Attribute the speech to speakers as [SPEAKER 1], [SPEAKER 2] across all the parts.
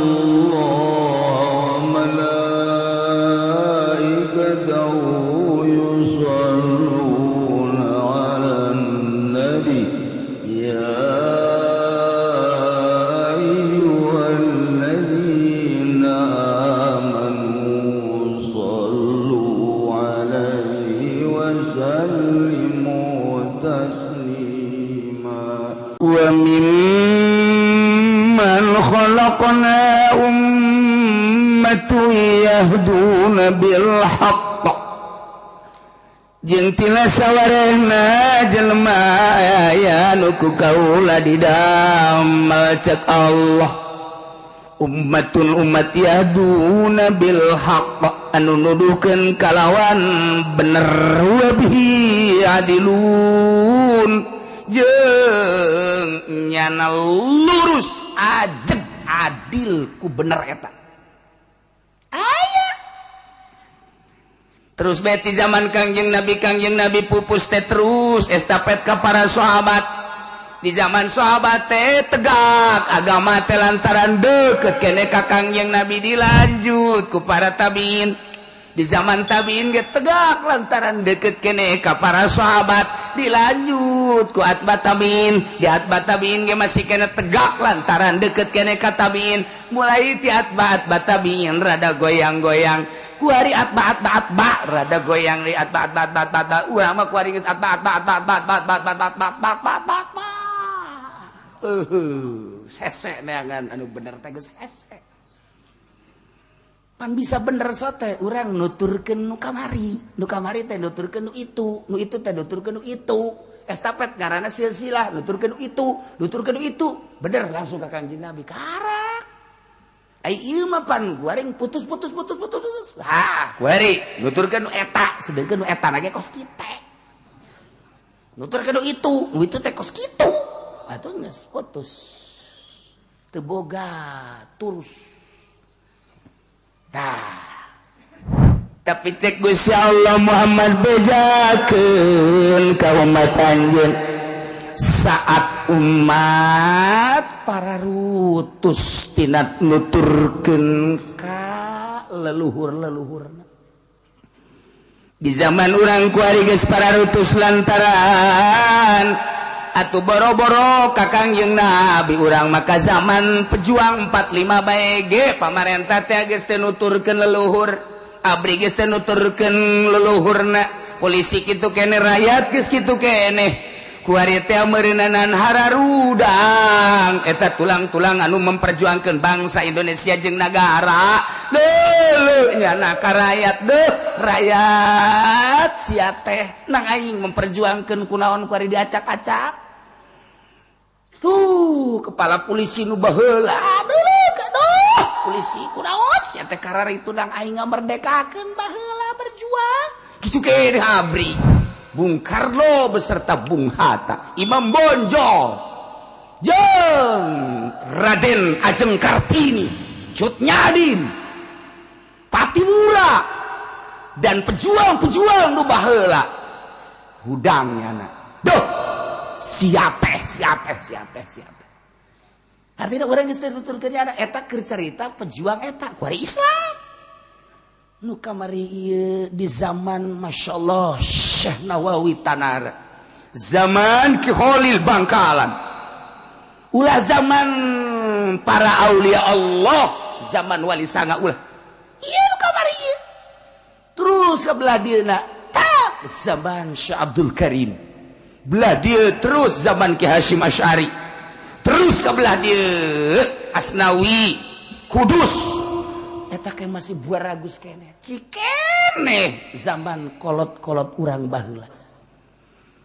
[SPEAKER 1] الله وملائكته يصلون على النبي يا أيها الذين آمنوا صلوا عليه وسلموا تسليما.
[SPEAKER 2] وممن خلقنا أمة يهدون بالحق jeung tina sawarehna jelema aya nu ku kaula didamel cek Allah ummatun umat yahduna bil haqq anu nuduhkeun kalawan bener wa bihi adilun jeung nyana lurus ajeg adil ku bener eta aya. Terus beti zaman Kangjeng Nabi, Kangjeng Nabi pupus teh terus estafet ka para sahabat. Di zaman sahabat teh tegak agama teh lantaran deket kene ka Kangjeng Nabi, dilanjut ku para tabiin. Di zaman tabiin ge tegak lantaran deket kene ka para sahabat, dilanjut ku atba tabiin. Di atba tabiin ge masih kene tegak lantaran deket kene ka tabiin. Mulai ti atba atba tabiin rada goyang-goyang, kuari atba atba atba rada goyang di atba atba atba atba atba. Urang mah kuari geus atba atba atba atba atba atba atba atba atba atba atba atba. Sese neangan anu bener teh geus hese. Pan bisa bener sote urang nuturkeun nu kamari, nu kamari teh nuturkeun nu itu, nu itu teh nuturkeun nu itu. Estafet ngaranna silsilah, nuturkeun nu itu, nuturkeun nu itu. Bener langsung ka Kangjeng Nabi karak. Ai ieu mah pan guaring putus putus putus putus putus. Ha, kuari nuturkeun nu eta, sedengkeun nu eta na ge kos kitu. Nuturkeun nu itu, nu itu teh kos kitu. Atuh geus putus. Teu boga terus. Tah. Tapi cek Gusti Allah Muhammad bejakeun ka umat anjeun saat umat para rutus tina nuturkeun ka leluhur-leluhurna. Di zaman urang kuari geus para rutus lantaran atuh boro-boro ka Kangjeng Nabi urang maka zaman pejuang 45 bae ge pamarentah teh geus teu nuturkeun leluhur, abri geus teu nuturkeun leluhurna, polisi kitu kene, rakyat geus kitu kene. Kuari teh meureunanan hararudang eta tulang-tulang anu memperjuangkeun bangsa Indonesia jeung nagara. Leuleuk nyana ka rakyat deuh, rakyat sia teh nang aing memperjuangkeun kunaon kuari diacak-acak. Tuh kepala polisi nu baheula, aduh aduh polisi kunaon sia teh kararitu nang aing ngamerdekakeun baheula berjuang. Kitu kene abri Bung Karno beserta Bung Hatta, Imam Bonjol, jeung Raden Ajeng Kartini, Cut Nyadin, Patimura, dan pejuang-pejuang nu baheula. Hudang nyana. Duh, siapa siapa siapa siapa. Artinya urang geus tuturkeun nyana eta keur carita pejuang eta kuari Islam. Nu kamari ieu di zaman Masya Allah Syekh Nawawi Tanara, zaman Ki Khalil Bangkalan, ulah zaman para aulia Allah, zaman Wali Sanga ulah ieu nu kamari ieu. Terus ke belah dieuna tak zaman Syekh Abdul Karim, belah dieu terus zaman Ki Hasyim Asy'ari, terus ke belah dieu Asnawi Kudus. Eta ke masih buah ragus kene cikene zaman kolot-kolot urang baheula.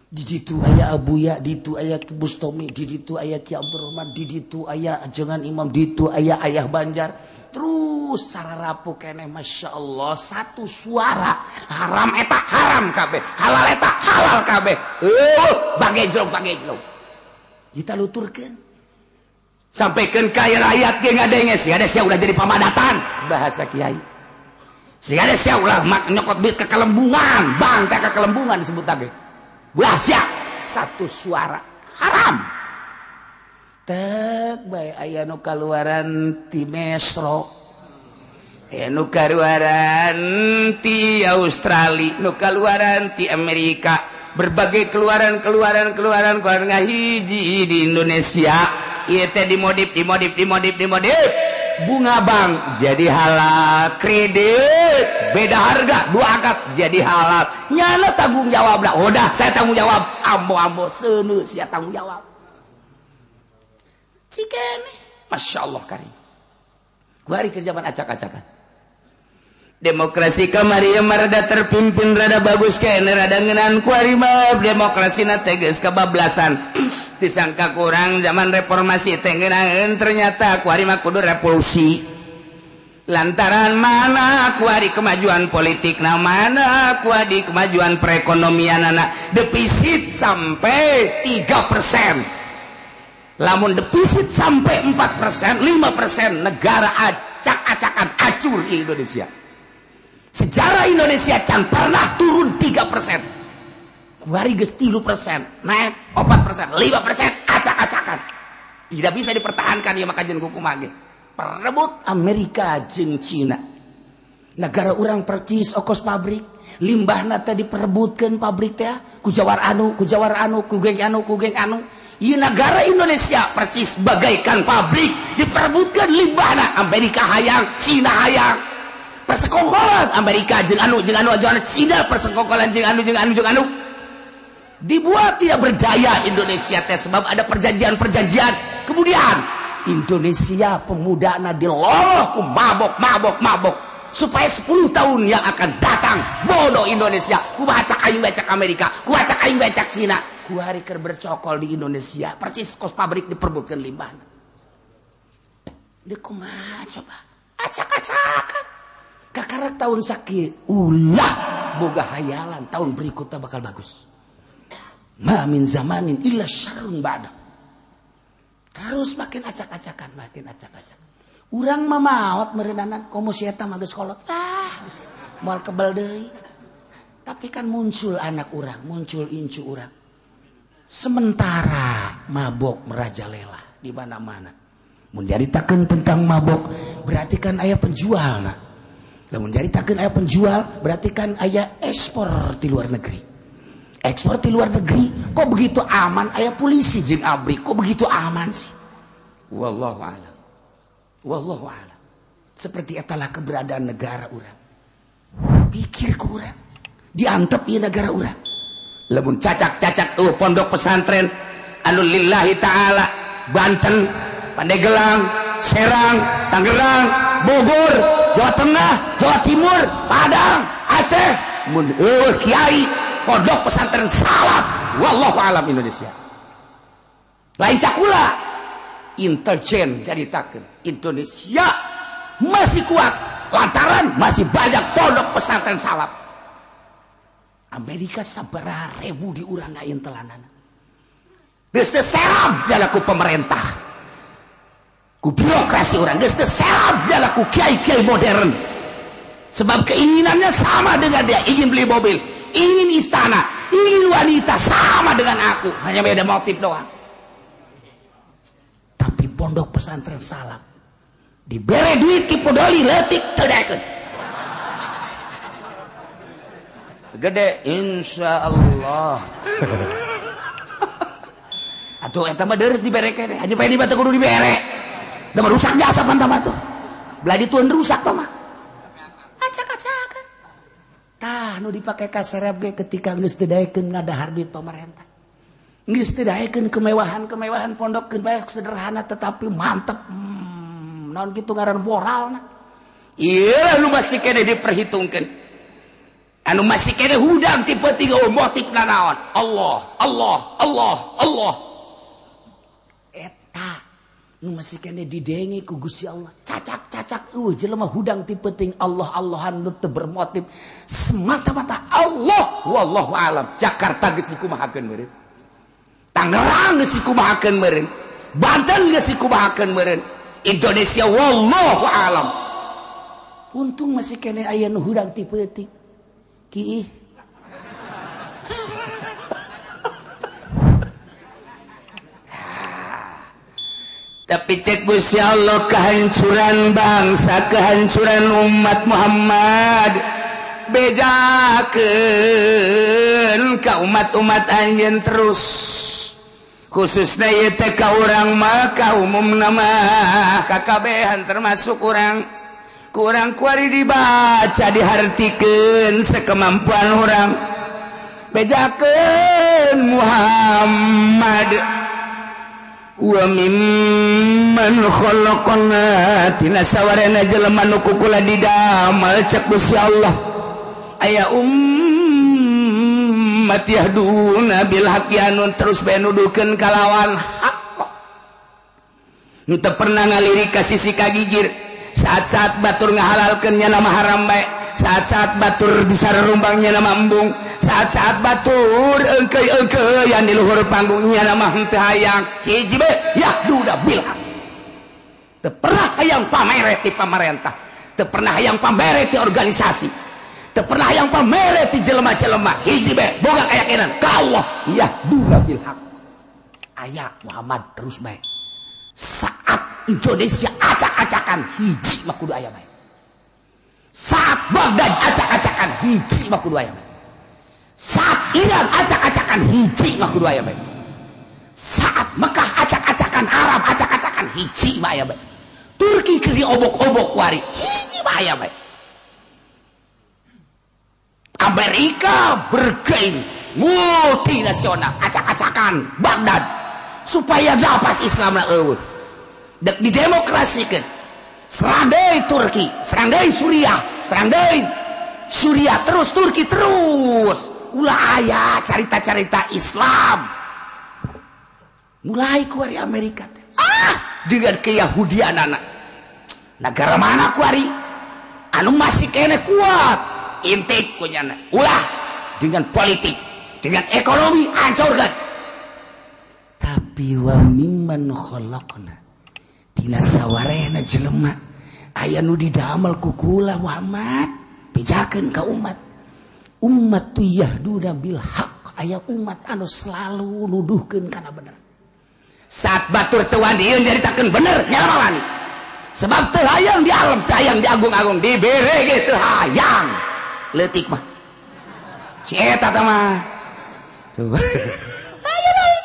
[SPEAKER 2] Di ditu aya Abuya, di ditu aya Ki Bustomi, di ditu aya Ki Abdurrahman, di ditu aya Ajengan Imam, di ditu aya Ayah Banjar. Terus sararapu kene Masya Allah satu suara haram eta haram kabeh, halal eta halal kabeh. Bagejlog bagejlog. Kita luturkeun. Sampaikan kaya rakyat ge ngadenge sih ada sia ulah jadi pamadatan bahasa kiai. Sih ada sia ulah mak nyokot duit ke kelembungan, bang teh ke kelembungan disebut lagi. Ulah sia satu suara haram. Tek bae aya nu kaluaran ti Mesro, aya nu kaluaran ti Australia, nu kaluaran ti Amerika, berbagai keluaran-keluaran keluaran keluaran ngahiji di Indonesia. Ieu teh dimodif dimodif dimodif dimodif. Bunga bank jadi halal, kredit beda harga dua akad jadi halal. Nyana tanggung jawab lah. Udah saya tanggung jawab. Ambo-ambo seuneu sia tanggung jawab. Cikene, Masya Allah karim. Kuari kerjaan acak-acakan. Demokrasi kamari rada terpimpin rada bagus kene rada ngeunaan kuari mah demokrasi na teh geus kebablasan. Disangka kurang zaman reformasi teh ngeunaheun ternyata kuari mah kudu revolusi. Lantaran mana kuari kemajuan politik na mana kuari kemajuan perekonomianana defisit sampai 3%. Lamun defisit sampai 4%, 5% negara acak-acakan acur di Indonesia. Sejarah Indonesia can pernah turun 3%. Kuari geus 3%, naik 4%, 5% acak-acakan. Tidak bisa dipertahankan ya maka jeung kumaha ge. Perebut Amerika jeung Cina. Negara urang percis okos pabrik, limbahna teh diperebutkeun pabrik teh ku jawar anu, ku jawar anu, ku geng anu, ku geng anu. Ieu negara Indonesia percis bagaikan pabrik diperebutkan limbahna Amerika hayang, Cina hayang. Persekongkolan Amerika jeung anu jeung anu jeung anu, Cina persekongkolan jeung anu jeung anu jeung anu. Dibuat tidak berdaya Indonesia teh sebab ada perjanjian-perjanjian. Kemudian Indonesia pemudana diloloh ku mabok mabok mabok supaya 10 tahun yang akan datang bodoh Indonesia ku bacak aing becak Amerika, ku bacak aing becak Cina. Ku hari keur bercokol di Indonesia persis kos pabrik diperbutkeun limbahna. Deuk kumaha coba? Acak-acakan. Kakarak tahun sakieu ulah boga hayalan tahun berikutnya bakal bagus. Ma min zamanin illa syarrun ba'da. Terus makin acak-acakan, makin acak-acakan. Urang mah maot meureunana komo si eta mah geus kolot. Ah, geus moal kebel deui. Tapi kan muncul anak urang, muncul incu urang. Sementara mabok merajalela di mana-mana. Mun nyaritakeun tentang mabok, berarti kan aya penjualna. Lamun nyaritakeun aya penjual, berarti kan aya ekspor di luar negeri. Ekspor di luar negeri, kok begitu aman aya polisi jeung abri, kok begitu aman sih? Wallahu a'lam. Wallahu a'lam. Seperti etalah keberadaan negara urang. Pikir ku urang, diantep ieu negara urang. Lamun cacak-cacak tuh pondok pesantren anu lillahi ta'ala Banten, Pandeglang, Serang, Tangerang, Bogor, Jawa Tengah, Jawa Timur, Padang, Aceh, mun eueuh kiai pondok pesantren salaf, wallahu alam Indonesia. Lain cakula intelijen caritakeun Indonesia masih kuat lantaran masih banyak pondok pesantren salaf. Amerika sabaraha ribu di urang ngaintelanana. Geus teu serab jalaku pemerintah. Ku birokrasi urang geus teu serab jalaku kiai-kiai modern. Sebab keinginannya sama dengan dia, ingin beli mobil, ingin istana, ingin wanita sama dengan aku, hanya beda motif doang. Tapi pondok pesantren salaf dibere duit ki podoli leutik teu daekeun. Gede insyaallah. Atuh eta mah deres dibere keneh, aja pengen teu kudu dibere. Da mah rusak jasa pan tah mah tuh. Belah dituan rusak tah mah. Acak-acakan. Tah nu dipake ka serep ge ketika geus teu daekeun ngadahar duit pamarentah. Geus teu daekeun kemewahan-kemewahan pondok keun bae sederhana tetapi mantep. Naon kitu ngaran moralna. Ieu nu masih keneh diperhitungkeun. Anu masih kene hudang tipe 3 motif nanaon Allah Allah Allah Allah eta nu masih kene didenge ku Gusti Allah cacak-cacak jelema hudang tipe ting Allah Allahan nu teu bermotif semata-mata Allah wallahu alam. Jakarta geus dikumahakeun meureun, Tangerang geus dikumahakeun meureun, Banten geus dikumahakeun meureun, Indonesia wallahu alam. Untung masih kene aya nu hudang tipe ting ki. Tapi cek Gusti Allah, kehancuran bangsa, kehancuran umat Muhammad, bejakeun ka umat-umat anjeun terus, khususnya ieu teh ka urang mah, ka umumna mah kakabehan, termasuk urang. Kurang kuari dibaca, dihartikeun sekemampuan urang. Bejakeun Muhammad, wa mimman khalaqna, tina sawarena jelema nu ku kula didamel, cek Gusti Allah, aya ummat yahduna bil haqqi, anu terus bae nuduhkeun kalawan hak, henteu pernah ngalirik ka sisi kagigir. Saat-saat batur ngahalalkeun, nya nama haram bae. Saat-saat batur bisa rumbangnya, nama embung. Saat-saat batur engkei-engkei yang di luhur panggungnya, nama henteu hayang. Hiji bae, yahduda bil haq. Teu pernah hayang pamere ti pamarentah, teu pernah hayang pamere ti organisasi, teu pernah hayang pamere ti jelema-jelema. Hiji bae, boga keyakinan ka Allah, yahduda bil haq. Aya Muhammad terus bae. Saat Indonesia acak-acakan, hiji mah kudu aya bae. Saat Baghdad acak-acakan, hiji mah kudu aya bae. Saat Iran acak-acakan, hiji mah kudu aya bae. Saat Mekah acak-acakan, Arab acak-acakan, hiji mah aya bae. Turki keur diobok-obok wari, hiji mah aya bae. Amerika bergain multinasional acak-acakan Baghdad supaya napas Islam lah eueuh, dek didemokrasikeun. Serang deui Turki, serang deui Suriah, serang deui Suriah terus, Turki terus, ulah aya carita-carita Islam. Mulai kuari Amerika teh dengan keyahudian anak negara mana kuari anu masih kene kuat, intip kunyana ulah dengan politik, dengan ekonomi hancurkan. Tapi wa mimman khalaqna, tina sawarehna jelema aya nu didamel ku kula Muhammad. Bejakeun ka umat, umat tu yahduna bil haq, aya umat anu selalu nuduhkeun kana bener. Saat batur teu wani nyaritakeun bener, nyala wani, sebab teu hayang di alam, teu hayang di agung-agung, dibere ge teu hayang. Leutik mah si eta teh mah tuh. Ayo bae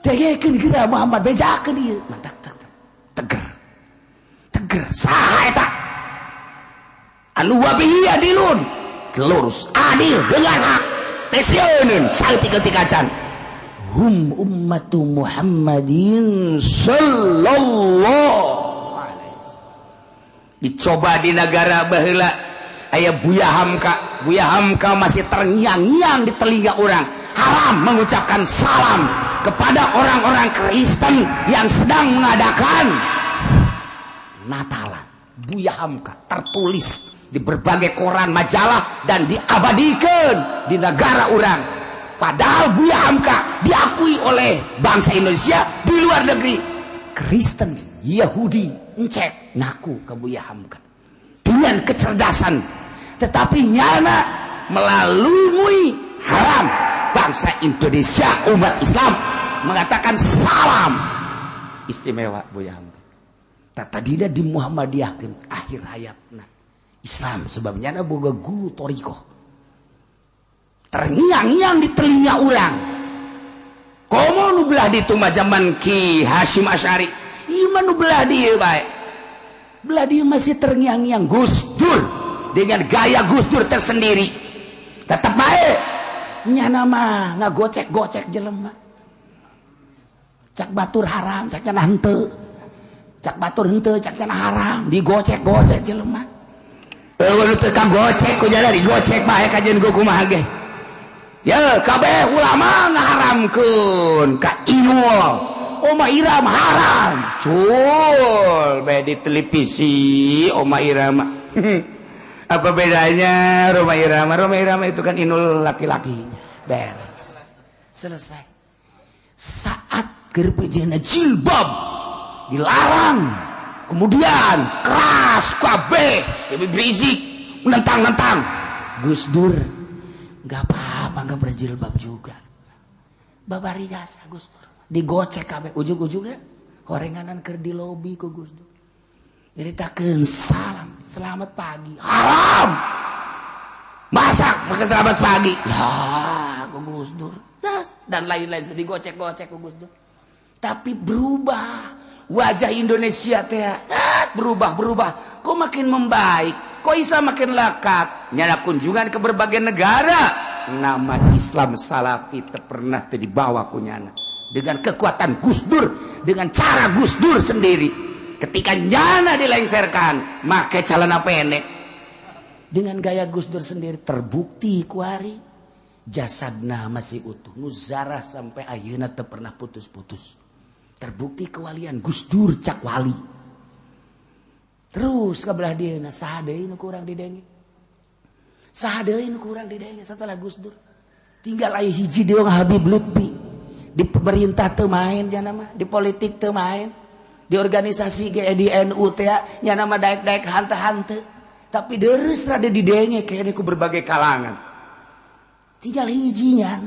[SPEAKER 2] degekeun geura Muhammad, bejakeun ieu mantak tak teger teger. Saha eta anu wabihi adilun, lurus, adil dengan hak, teu sieun saeutik-eutik acan, hum ummatu Muhammadin sallallahu alaihi wasallam. Dicoba di negara baheula aya Buya Hamka. Buya Hamka masih terngiang-ngiang di telinga orang. Haram mengucapkan salam kepada orang-orang Kristen yang sedang mengadakan Natalan. Buya Hamka tertulis di berbagai koran, majalah, dan diabadikan di negara orang. Padahal Buya Hamka diakui oleh bangsa Indonesia di luar negeri. Kristen, Yahudi, encek ngaku ke Buya Hamka dengan kecerdasan, tetapi nyana melalui haram bangsa Indonesia umat Islam mengatakan salam. Istimewa Buya Hamka. Tadina di Muhammadiyahkeun akhir hayatna Islam, sebabnya nyana boga guru thoriqoh, terngiang-ngiang di telinga orang. Komo nu belah ditu mah zaman Ki Hasyim Asy'ari, ieu mah nu belah dieu bae, belah dieu masih terngiang-ngiang Gus Dur dengan gaya Gus Dur tersendiri. Tetep bae nyana mah ngagocek-gocek jelema. Cak batur haram, cak cenah henteu, cak batur henteu, cak cenah haram, digocek-gocek jelema. Eueuh nu teu kagocek ku jada digocek bae kajeun ku kumaha ge. Ya kabeh ulama ngaharamkeun ka Inul, Oma Irama haram. Cul bae di televisi Oma Irama. Apa bedanya Rhoma Irama? Rhoma Irama itu kan Inul laki-laki. Beres, selesai. Saat keur jilbab dilarang, kemudian keras kabeh, Habib Rizieq menentang-nentang. Gus Dur nggak apa-apa nggak berjilbab juga, babari jasa Gus Dur digocek kabeh, ujung-ujungnya Horenganan keur di lobi ku Gus Dur. Nyaritakeun salam, selamat pagi. Haram. Masak pakai selamat pagi. Ya, ku Gus Dur. Dan lain-lain digocek-gocek ku Gus Dur. Tapi berubah wajah Indonesia teh, berubah-berubah. Kok makin membaik, kok Islam makin lekat. Nyana kunjungan ke berbagai negara, nama Islam Salafi teu pernah teu dibawa ku nyana. Dengan kekuatan Gus Dur, dengan cara Gus Dur sendiri. Ketika nyana dilengserkan, make celana pendek. Dengan gaya Gus Dur sendiri terbukti kuari jasadna masih utuh. Nu zarah sampai ayeuna teu pernah putus-putus. Terbukti kewalian Gus Dur cak wali. Terus ke belah dieuna saha deui nu kurang didenge? Saha deui nu kurang didenge setelah Gus Dur? Tinggal aya hiji deui Habib Lutfi. Di pemerintah teu main nya mah, di politik teu main, di organisasi ge di NU teh nya mah daek-daek hante-hante. Tapi deres rada didenge kayaknya ku berbagai kalangan. Tinggal hiji nya.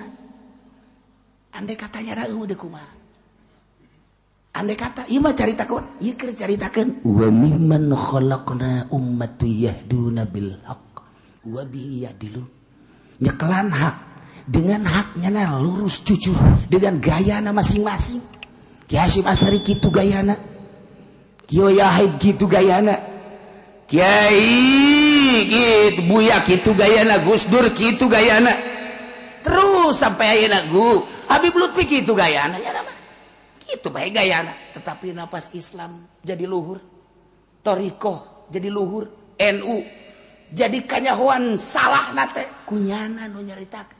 [SPEAKER 2] Andai katanya eueuh deui kumaha? Andai kata, ieu mah caritakeun, ieu keur caritakeun wa mimman khalaqna ummatu yahduna bil haqq wa bihi ya'dilun. Nyekelan hak dengan haknya na lurus jujur dengan gayana masing-masing. Ki Hasyim Asy'ari kitu gayana. Kiai Yahid kitu gayana. Kiai kitu Buya kitu gayana, Gus Dur kitu gayana. Terus sampai ayeuna gu Habib Lutfi kitu gayana nya mah. Itu baik gayana, tetapi napas Islam jadi luhur, torikoh jadi luhur, NU jadi kanyahoan salah nate kunyana nu nyaritakeun.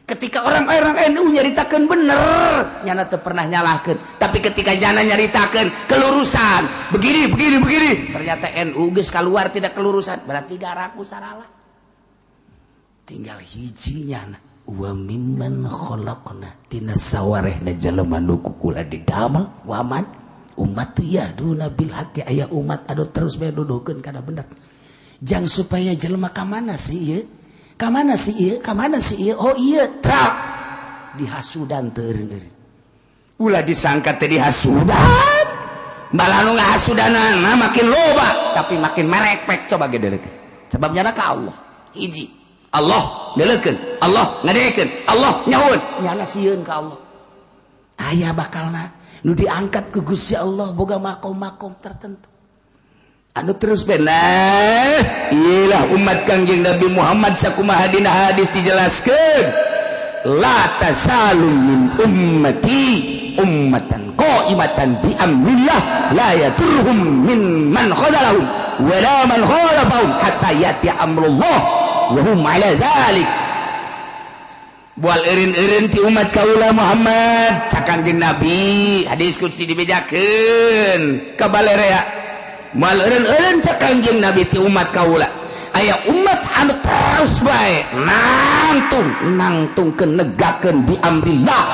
[SPEAKER 2] Ketika orang-orang NU nyaritakeun bener, nyana teu pernah nyalahkeun. Tapi ketika nyana nyaritakeun kelurusan, begini begini begini, ternyata NU geus keluar tidak kelurusan, berarti garaku saralah. Tinggal hiji nyana. Wa mimman khalaqna tina sawarehna jelema nu ku kula didamel waman umat yahduna bil haqqi aya umat anu terus bae nuduhkeun kana bener jang supaya jelema ka mana sih ieu ka mana sih ieu ka mana sih ieu oh ieu trak dihasudan teu eureun-eureun ulah disangka teh dihasudan malah nu ngahasudanana makin loba tapi makin merekpek coba ge deulekeun sebab nyana ka Allah hiji Allah ndeleukeun, Allah ngadekeun, Allah nyahueun, nyana sieun ka Allah. Aya bakalna nu diangkat ku Gusti Allah boga makom-makom tertentu. Anu terus benar, iyalah umat Kangjeng Nabi Muhammad sakumaha dina hadis dijelaskeun. La tasalu min ummati ummatan qa'imatan bi amrillah la yadurruhum min man khadalahum wa la man khalafahum hatta yati amrullah wa hum ala dzalik. Bual eureun-eureun ti umat kaula Muhammad cak Kangjeng Nabi hadis qudsi dibejakeun ka balerea. Moal eureun-eureun cak Kangjeng Nabi ti umat kaula aya umat anu terus bae nangtung nangtungkeun negakeun bi amrillah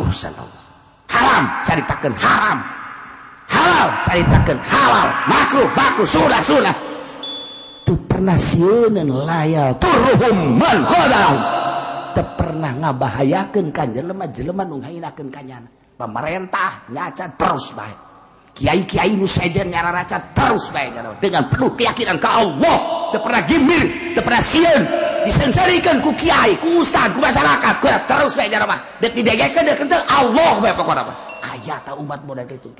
[SPEAKER 2] urusan Allah. Haram caritakeun haram, halal caritakeun halal, makruh makruh, sunah sunah. Teu pernah sieuneun la yadurruhum man khadalahum. Teu pernah ngabahayakeun ka jelema-jelema nu ngahinakeun ka nyana. Pemerintah nyaca terus bae. Kiai-kiai nu sejen nyararaca terus bae dengan penuh keyakinan ka Allah. Teu pernah gimir, teu pernah sieun, disengsarikeun ku kiai, ku ustad, ku masyarakat, ku terus bae nyana mah. Dek didegekeun dek teu Allah bae pokona mah. Aya ta umat model kitu.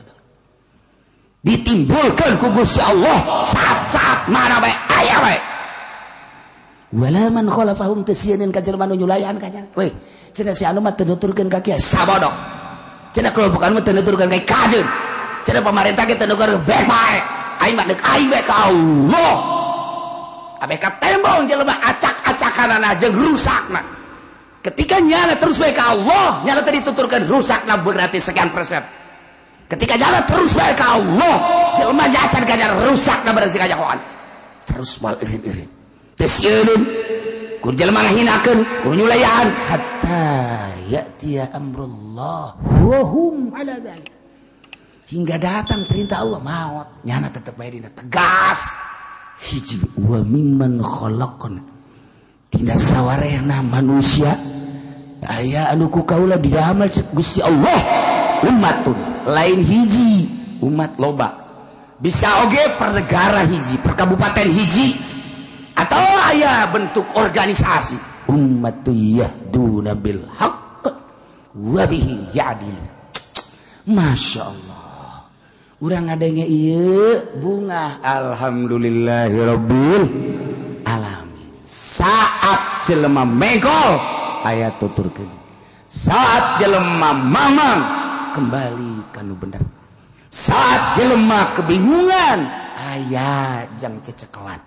[SPEAKER 2] Ditimbulkan ku Gusti Allah saat-saat mana bae aya bae. Wala man khalafahum teu sieun ka jelema nu nyulayan ka nya. Weh, cenah si anu mah teu nuturkeun ka kiai sabodok. Cenah kelompok anu mah teu nuturkeun ka kajeun. Cenah pamarentah ge teu nuturkeun bae bae. Aing mah deuk aing bae ka Allah. Abe ka tembong jelema acak-acakanana jeung rusakna. Ketika nyala terus bae ka Allah, nyala teu dituturkeun rusakna berarti sekian persen. Ketika jalan terus bae ka Allah, jelema nyacan kajar rusakna berarti kajahoan. Terus mal eureun-eureun. Teu sieun ku jelema ngahinakeun, ku nyulayan hatta ya'tiya amrullah wa hum ala dzalik. Hingga datang perintah Allah maut, nyana tetep bae dina tegas. Hiji wa mimman khalaqna. Tina sawarehna manusia aya anu ku kaula diamal Gusti Allah. Ummatun lain hiji, umat loba. Bisa oge per negara hiji, per kabupaten hiji, atau aya bentuk organisasi. Ummatu yahduna bil haqq wa bihi ya'dilu. Masya Allah, urang ngadenge ieu bunga alhamdulillahirabbil alamin. Saat jelema mengkol aya tuturkeun, saat jelema mamang kembali kanu bener, saat jelema kebingungan aya jang cecekelan,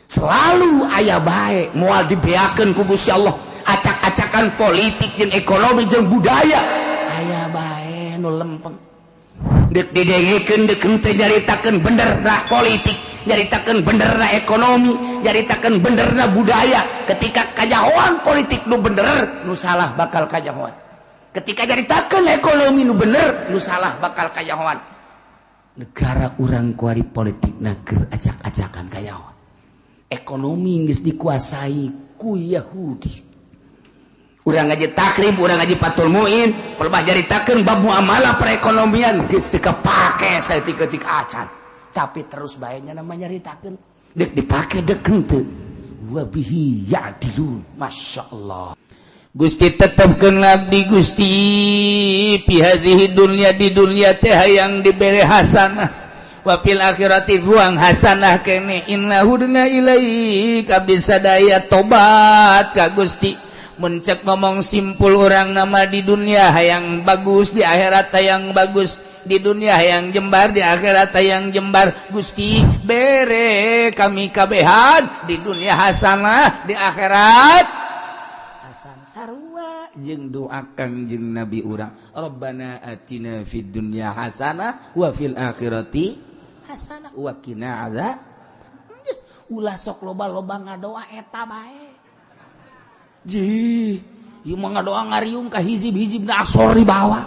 [SPEAKER 2] selalu aya bae moal dibeakeun ku Gusti Allah. Acak-acakan politik jeung ekonomi jeung budaya aya bae nu lempeng, deuk didengekeun deuk henteu nyaritakeun benerna politik, nyaritakeun benerna ekonomi, nyaritakeun benerna budaya. Ketika kajahoan politik nu bener, nu salah bakal kajahoan. Ketika nyaritakeun ekonomi nu bener, nu salah bakal kajahoan. Negara urang kuari politikna keur acak-acakan kajahoan. Ekonomi geus dikuasai ku Yahudi. Urang ngaji Takrib, urang ngaji Fathul Muin, pelebah nyaritakeun bab muamalah perekonomian geus teu kapake saeutik-eutik acan. Tapi terus bae nya nama nyaritakeun, deuk dipake deuk henteu. Wa bihi ya'dilun. Masya Allah.
[SPEAKER 1] Gusti tetepkeun abdi Gusti fi hadhihi dunya, di dunya teh hayang dibere hasanah, wa fil akhirati ruang hasanah kene. Inna hudna ilaik, abdi sadaya tobat ka Gusti. Mun cek ngomong simpul orang nama di dunia hayang bagus, di akhirat hayang bagus, di dunia hayang jembar, di akhirat hayang jembar. Gusti bere kami kabehan di dunia hasanah, di akhirat
[SPEAKER 2] hasanah, sarua jeung doa Kangjeng Nabi urang, Rabbana atina fid dunya hasanah wa fil akhirati hasanah wa qina azab. Geus ulah sok loba-loba ngadoa eta bae. Ji, ieu mah ngadoa ngariung ka hizib-hizib asor dibawa,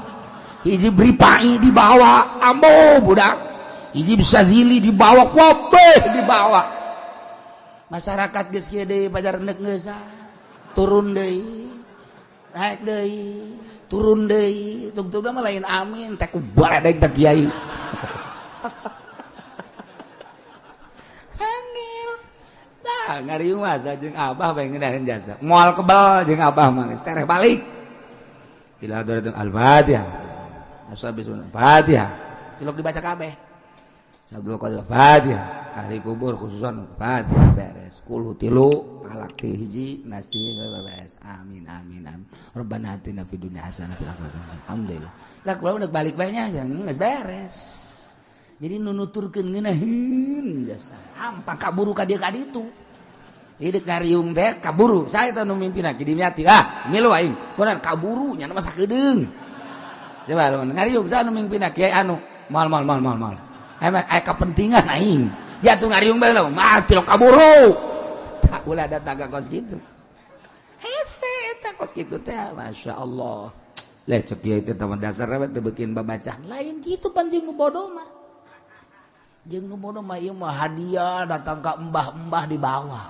[SPEAKER 2] hizib ripai dibawa, ambo budak, hizib sazili dibawa, kabeh dibawa. Masyarakat geus kieu deui pajar endek geus turun deui, naik deui, turun deui, tungtungna mah lain amin teh ku baledeg teh kiai. Angel. Tah ngariung mah jeung abah bae ngeunaheun jasa. Moal kebal jeung abah mah geus tereh balik. Ila hadratil Al-Fatihah. Ashabi Fatihah. Tilok dibaca kabeh. Abdul Qadir Fatihah. Ahli kubur khususan Fatihah beres. Kulu tilu, falak ti hiji, nas ti beres. Amin amin amin. Rabbana atina fid dunya hasanah fil akhirati hasanah. Alhamdulillah. Lah kula udah balik bae nya geus beres. Jadi nunuturkeun ngeunaheun jasa. Hampang kaburu ka dieu ka ditu. Jadi ngariung teh kaburu. Saya teh nu mimpinna Ki Dimyati. Ah, milu aing. Kunaon kaburu nya mah sakedeung. Coba lamun ngariung saya nu mimpinna Kiai anu mal mal mal mal mal. Emang aya kepentingan aing. Ya tuh ngariung bae lah, mah tilok kaburu. Tak ulah datang ka kos kitu. Hese eta kos kitu teh Masya Allah. Lah cek kiai teh taman dasar teh bikin babacaan. Lain kitu pan jeung nu bodoh mah. Jeung nu bodoh mah ieu mah hadiah datang ka embah-embah di bawah.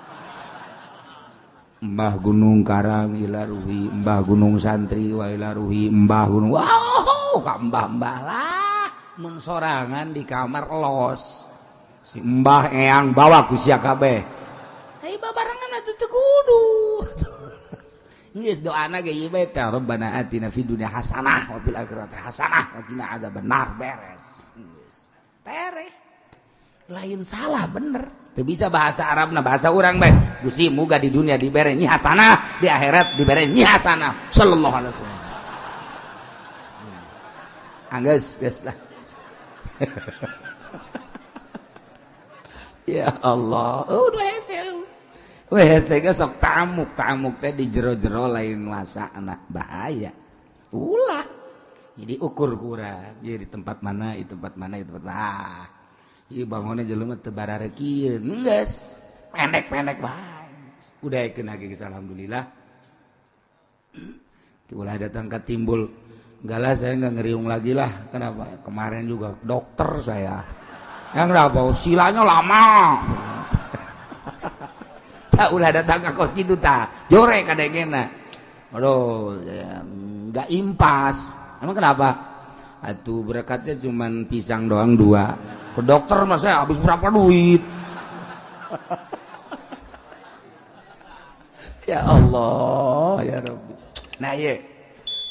[SPEAKER 1] Mbah Gunung Karang ilaruhi, Mbah Gunung Santri wa ilaruhi, Mbah Gunung
[SPEAKER 2] wow ka mbah-mbah lah mun sorangan di kamar los.
[SPEAKER 1] Si Mbah Eyang bawa ku sia kabeh.
[SPEAKER 2] Ai babarengan atuh teu kudu. Geus doana ge ieu bae teh Rabbana atina fid dunya hasanah wa fil akhirati hasanah wa qina adzabannar beres. Geus. Tereh. Lain salah bener.
[SPEAKER 1] Teu bisa bahasa Arabna bahasa urang bae. Gusti muga di dunia dibere nyi hasanah, di akhirat dibere nyi hasanah. Sallallahu alaihi wasallam. Anggeus geus lah. Ya Allah, udah hese. Weh hese ge sok tamuk, tamuk teh di jero-jero lain masa anak bahaya. Ulah. Jadi ukur kurang, jadi tempat mana, di tempat mana, di tempat mana. Ah. Ieu bangunna jelema teu bararekieun. Geus, pendek-pendek bae. Udah kena ge alhamdulillah. Ulah datang ke timbul. Enggak lah, saya enggak ngeriung lagi lah. Kenapa? Kemarin juga dokter saya. Yang kenapa? Silanya lama. Tak ulah datang ke kos gitu tak. Jore kadengena. Aduh, enggak impas. Emang kenapa?
[SPEAKER 2] Atuh berkatnya cuman pisang doang dua. Ke dokter mah saya habis berapa duit. Ya Allah, ya Rabbi. Nah ye,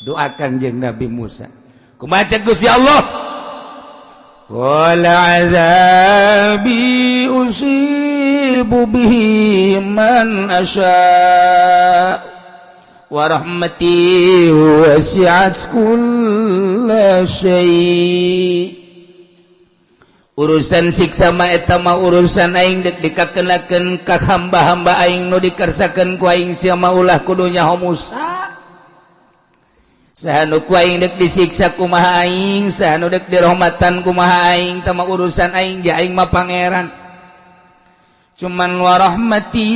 [SPEAKER 2] doakan jeung Nabi Musa. Kumaha cek Gusti Allah? Qala azabi usibu bihi man asya wa rahmati wasi'at kulla syai'. Urusan siksa mah eta mah urusan aing dek dikakenakeun ka hamba-hamba aing nu dikersakeun ku aing sia mah ulah kudu nyaho Musa. Saha nu ku aing dek disiksa kumaha aing, saha nu dek dirahmatan kumaha aing, tah mah urusan aing ja aing mah pangeran. Cuman wa rahmati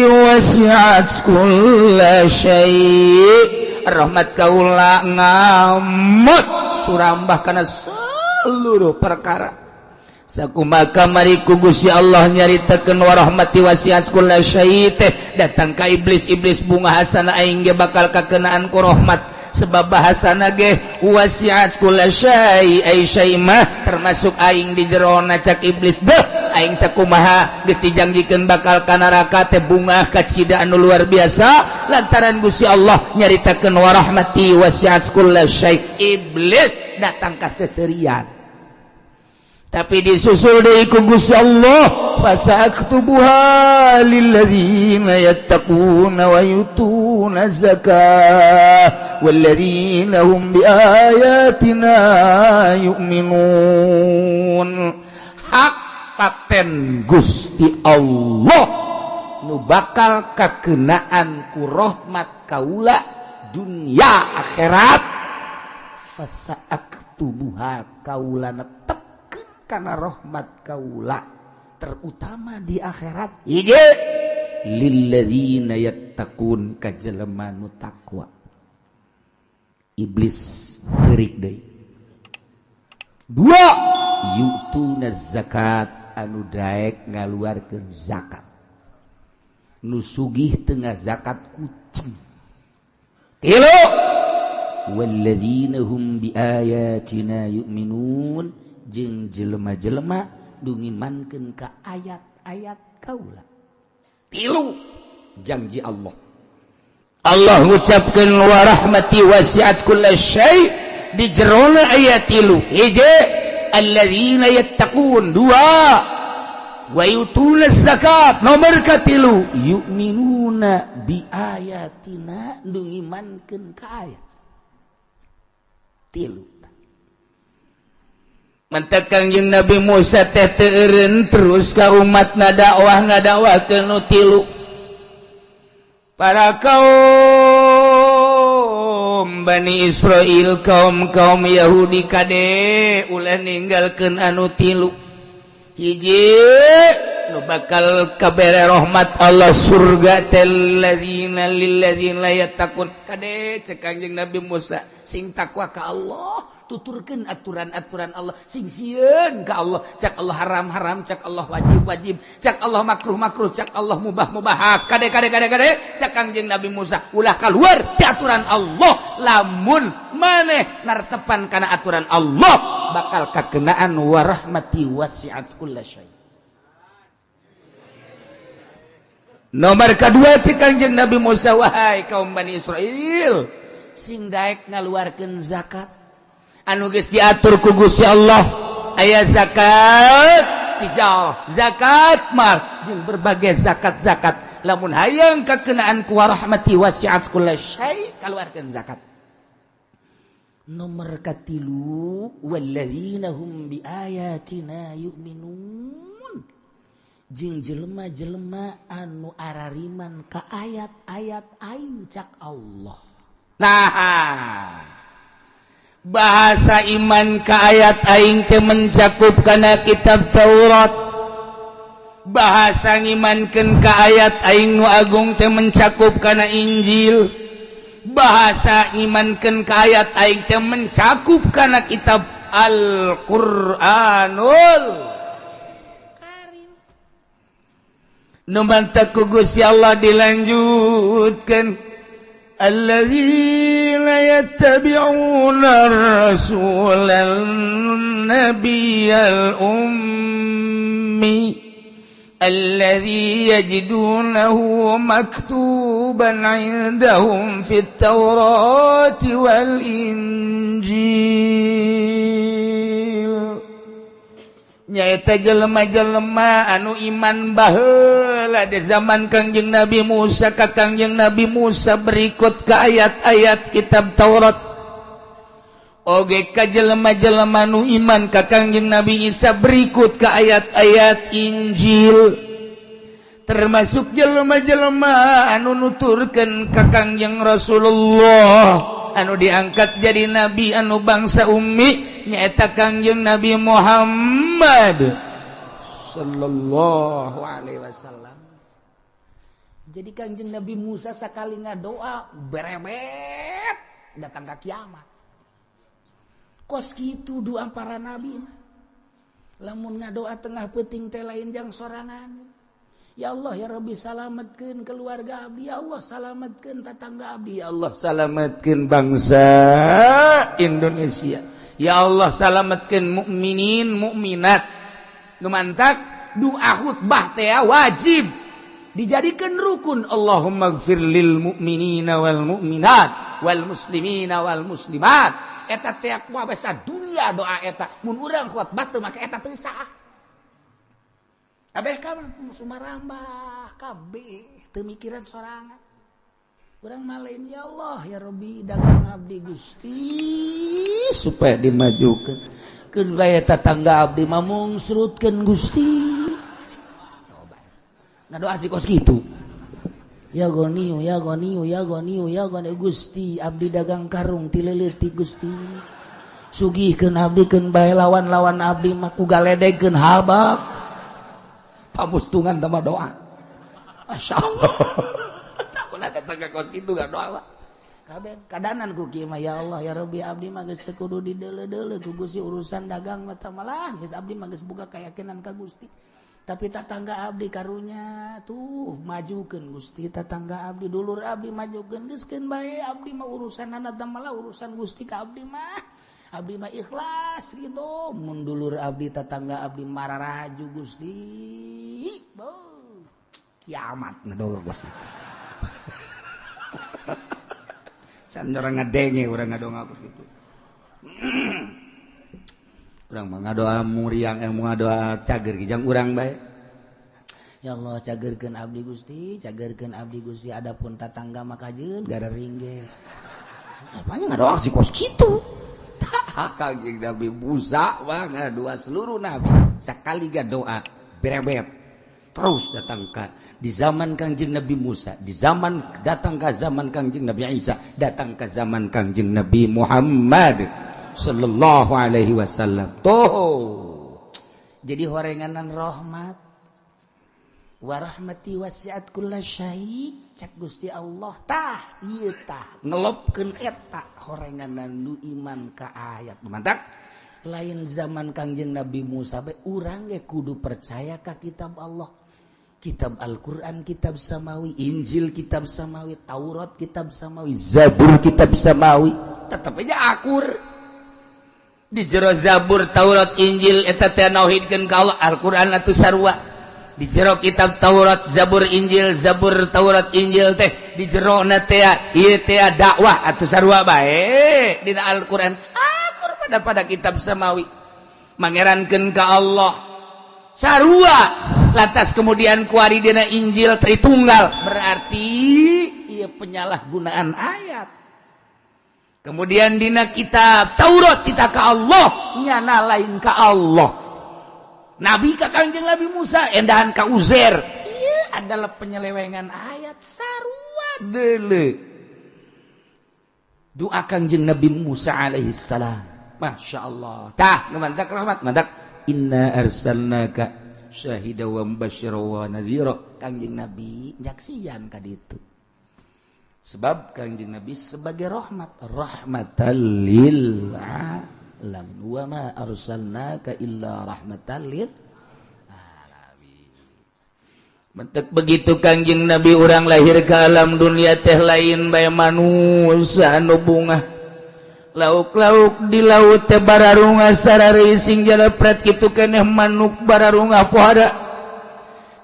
[SPEAKER 2] wasi'at kulla syai'. Rahmat kaula ngamut surambah kana seluruh perkara. Sakumaha kamari ku Gusti Allah nyaritakeun wa rahmati wasi'at kulla syai' teh datang ka iblis-iblis bunga hasana aing ge bakal kakenaan ku rahmat sebab bahasana ge wasi'at kulla syai' ai syai' mah termasuk aing di jerona cak iblis beuh aing sakumaha geus dijanjikeun bakal ka neraka teh bunga kacida anu luar biasa lantaran Gusti Allah nyaritakeun wa rahmati wasi'at kulla syai' iblis datang ka seserian tapi disusul deui ku Gusti Allah fasaktubuha lilladzina yattaquna wa yutuna zakah walladzina hum biayatina yu'minun. Hak paten Gusti Allah nu bakal kakenaan ku rahmat kaula dunia akhirat fasaktubuha kaula netepkeun kana rahmat kaula terutama di akhirat hiji lilladzina yattaqun ka jelema nu takwa. Iblis ceurik deui. Dua yutuna zakat anu daek ngaluarkeun zakat nu sugih tengah zakat kucing. Tilu walladzina hum biayatina yu'minun jeung jelema-jelema nu ngimankeun ka ayat-ayat kaula. Tilu janji Allah. Allah ngucapkeun wa rahmati wasi'at kulla syai' di jerona ayat tilu. Hiji alladzina yattaqun, dua wa yutuna zakat, nomor katilu yu'minuna bi ayatina nu ngimankeun ka ayat. Tilu. Mantak Kangjeng Nabi Musa teh teu eureun terus ka umat ngadakwah ngadakwahkeun nu tilu. Para kaum Bani Israel, kaum-kaum Yahudi kade ulah ninggalkeun anu tilu. Hiji nu bakal kabere rahmat Allah surga teh ladzina lilladzina yattaqun. Kade cek Kangjeng Nabi Musa sing takwa ka Allah, tuturkeun aturan-aturan Allah, sing sieun ka Allah, cak Allah haram-haram, cak Allah wajib-wajib, cak Allah makruh-makruh, cak Allah mubah-mubah. Kade kade kade kade cak Kangjeng Nabi Musa ulah keluar ti aturan Allah. Lamun maneh nartepan kana aturan Allah bakal kakenaan wa rahmati wasi'at kulla syai'. Nomor kedua cek Kangjeng Nabi Musa wahai kaum Bani Israel sing daek ngaluarkeun zakat anu geus diatur ku Gusti Allah aya zakat tijarah, zakat mal jeung berbagai zakat-zakat. Lamun hayang kakenaan ku rahmati wasi'at kulla syai' kaluarkeun zakat. Nomor katilu walladzina hum biayatina yu'minun jeung jelema-jelema anu arariman ka ayat-ayat aing cak Allah. Nah, bahasa iman ka ayat aing teh mencakup kana kitab Taurat, bahasa ngimankeun ka ayat aing nu agung teh mencakup kana Injil, bahasa ngimankeun ka ayat aing teh mencakup kana kitab Al-Qur'anul Karim. Nu mantak ku Gusti Allah dilanjutkan alladzina
[SPEAKER 1] Alladzina yattabi'una ar-rasulan nabiyyal ummi alladzi yajidunahu maktuban 'indahum fit Taurati wal Injil. Nyaeta jelema-jelema anu iman baheula di zaman Kangjeng Nabi Musa ka Kangjeng Nabi Musa berikut ke ayat-ayat kitab Taurat, oge ka jelema-jelema nu iman ka Kangjeng Nabi Isa berikut ke ayat-ayat Injil, termasuk jelema-jelema anu nuturkeun ka Kangjeng Rasulullah anu diangkat jadi nabi anu bangsa ummi, nyaeta Kangjeng Nabi Muhammad
[SPEAKER 2] sallallahu alaihi wasallam. Jadi Kangjeng Nabi Musa sakali ngadoa berebet datang ke kiamat. Kos kitu doa para nabi mah. Lamun ngadoa tengah peuting teh lain jang sorangan. Ya Allah ya Rabbi, salametkeun keluarga abdi, ya Allah salametkeun tetangga abdi,
[SPEAKER 1] ya Allah salametkeun bangsa Indonesia, ya Allah salametkeun mukminin mukminat. Nu mantak doa khutbah teh wajib dijadikan rukun. Allahumma gfir lil mu'minina wal mu'minat wal muslimina wal muslimat.
[SPEAKER 2] Eta teh kuabesa dunia doa eta. Mun urang khutbah teu make eta teu sah. Kabeh ka sumarambah kabeh teu mikiran sorangan. Urang mah lain, ya Allah ya Rabbi, dagang abdi Gusti
[SPEAKER 1] supaya dimajukan, keun bae tetangga abdi mah mungsrutkeun Gusti.
[SPEAKER 2] Coba ngadoa si kos kitu. Ya Ghaniyu ya Ghaniyu ya Ghaniyu ya Ghani, Gusti abdi dagang karung ti leutik Gusti, sugihkeun abdi, keun bae lawan-lawan abdi mah ku galedegkeun habak.
[SPEAKER 1] Pamustungan tambah doa. Masya Allah. Tak pernah datang ke kos itu gak doa, Pak.
[SPEAKER 2] Kabeh kadanan ku kieu mah, ya Allah ya Rabbi, abdi mah geus teu kudu dideuleu-deuleu ku Gusti urusan dagang mah, malah geus abdi mah geus boga keyakinan ka Gusti. Tapi tatangga abdi karunya tuh majukeun Gusti, tatangga abdi, dulur abdi majukeun, geus keun bae abdi mah urusanana teh, malah urusan Gusti ka abdi mah. Abdi mah ikhlas gitu. Mun dulur abdi, tatangga abdi mararaju Gusti. Beuh,
[SPEAKER 1] kiamat ngadoa Gusti. Can orang ngadenge urang ngadoa kos kitu. Urang mah ngadoa muriang, ngadoa cager kijang urang bae.
[SPEAKER 2] Ya Allah, cagerkeun abdi Gusti, cagerkeun abdi Gusti, adapun tatangga mah kajeun garering ge.
[SPEAKER 1] Apanya ngadoa si kos kitu? Kangjeng Nabi Musa mah ngadoa seluruh nabi sakali doa berebet terus datang ka di zaman Kangjeng Nabi Musa, di zaman datang ke zaman Kangjeng Nabi Isa, datang ke zaman Kangjeng Nabi Muhammad sallallahu alaihi wasallam. Tuh
[SPEAKER 2] jadi horenganan rahmat. Wa rahmati wasi'at kulla syai, cak Gusti Allah tah ieu tah ngelopkeun eta horenganan nu iman ka ayat.
[SPEAKER 1] Mantap.
[SPEAKER 2] Lain zaman Kangjeng Nabi Musa bae, urang ge kudu percaya ka kitab Allah. Kitab Al-Qur'an kitab samawi, Injil kitab samawi, Taurat kitab samawi,
[SPEAKER 1] Zabur kitab samawi, tetep aja akur. Di jero Zabur, Taurat, Injil eta teh nauhidkeun ka Allah, Al-Qur'an atuh sarua. Di jero kitab Taurat, Zabur, Injil, Zabur, Taurat, Injil teh di jero na teh ieu teh dakwah atuh sarua bae. Dina Al-Qur'an akur pada kitab samawi, mangerankeun ka Allah sarua. Lantas kemudian kuari dina Injil Tritunggal, berarti
[SPEAKER 2] ieu penyalahgunaan ayat.
[SPEAKER 1] Kemudian dina kitab Taurat kita ka Allah, nyana lain ka Allah. Nabi ka Kangjeng Nabi Musa endahan ka Uzair.
[SPEAKER 2] Iya adalah penyelewengan ayat sarua
[SPEAKER 1] deuleu. Doa Kangjeng Nabi Musa alaihi salam. Masya Allah. Tah, nu mantak rahmat, mantak. Inna arsalnaka syahida wa mubasysyira wa nadhira.
[SPEAKER 2] Kangjeng Nabi nyaksian ka ditu.
[SPEAKER 1] Sebab Kangjeng Nabi
[SPEAKER 2] sebagai rahmat, rahmatan lil alamin. Wa ma arsalnaka illa rahmatan lil alamin.
[SPEAKER 1] Mentek begitu Kangjeng Nabi urang lahir ke alam dunia teh lain bae manusia anu bungah. Lauk-lauk di laut teh bararungah sararising jalepret, kitu keneh manuk bararungah pohara,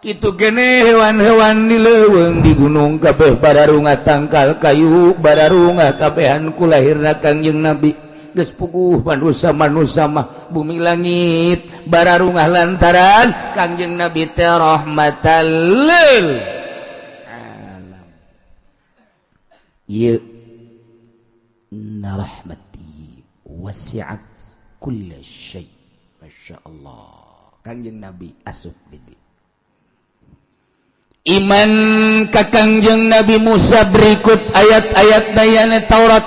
[SPEAKER 1] kitu keneh hewan-hewan di leuweung, di gunung, kabeh bararungah, tangkal kayu bararungah kabehan ku lahirna Kangjeng Nabi. Geus puguh manusia manusia mah bumi langit bararungah lantaran Kangjeng Nabi teh rahmatan lil alam. Ieu inna rahmati wasi'at kulla syai. Masya Allah, Kangjeng Nabi asup di iman ka Kangjeng Nabi Musa berikut ayat-ayat dayana Taurat,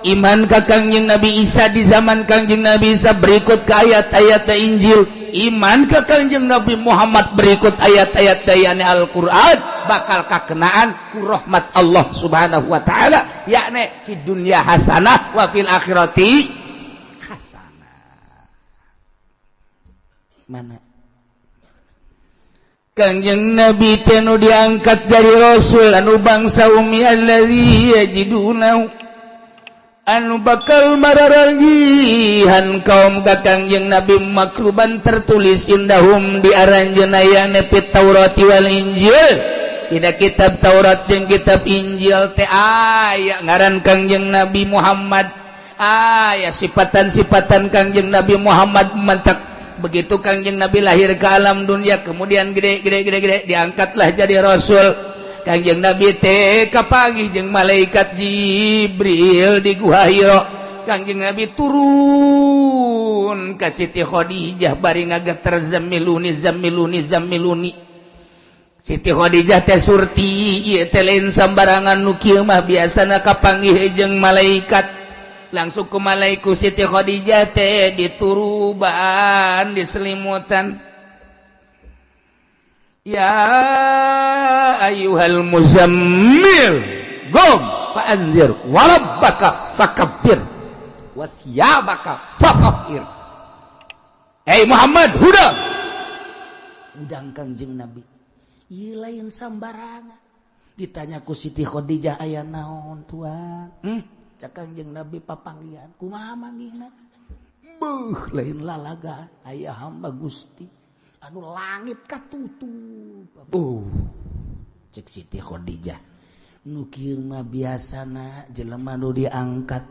[SPEAKER 1] iman ka Kangjeng Nabi Isa di zaman Kangjeng Nabi Isa berikut ke ayat-ayat Injil, iman ka Kangjeng Nabi Muhammad berikut ayat-ayat dayana Al-Qur'an, bakal kakenaan ku rahmat Allah Subhanahu wa taala, yakni di dunia hasanah wa fil akhirati hasanah. Mana Kangjeng Nabi teh nu diangkat dari Rasul anu bangsa umi, allazi yajiduna anu bakal mararagihan kaum ka Kangjeng Nabi makruban tertulis indahum di aranjeunna yakni fit Taurati wal Injil. Dina kitab Taurat jeung kitab Injil teh aya ngaran Kangjeng Nabi Muhammad, aya sifatan-sifatan Kangjeng Nabi Muhammad. Mantak begitu Kangjeng Nabi lahir ke alam dunia, kemudian gede gede gede gede, diangkatlah jadi rasul. Kangjeng Nabi teh kapanggih jeung malaikat Jibril di Gua Hiro. Kangjeng Nabi turun ka Siti Khadijah bari ngageter, "Zammiluni, zammiluni, zammiluni." Siti Khadijah teh surti, ieu teh lain sambarangan, nu kieu mah biasana kapanggih jeung malaikat. Langsung ke malaiku Siti Khadijah teh dituruban, diselimutan. "Ya ayyuhal muzammil, qum fa'anzir, warabbaka fakabbir, wasiyabaka fatahhir." Hey Muhammad, huda
[SPEAKER 2] udang. Kangjeng Nabi ieu lain sambarangan. Ditanya ku Siti Khadijah, "Aya naon, tuan?" Cak Kangjeng Nabi, "Papanggihan." "Kumaha manggihna?" "Beuh, lain lalaga, aya hamba Gusti anu langit katutup." Cek Siti Khadijah, "Nu kieu mah biasana jelema nu diangkat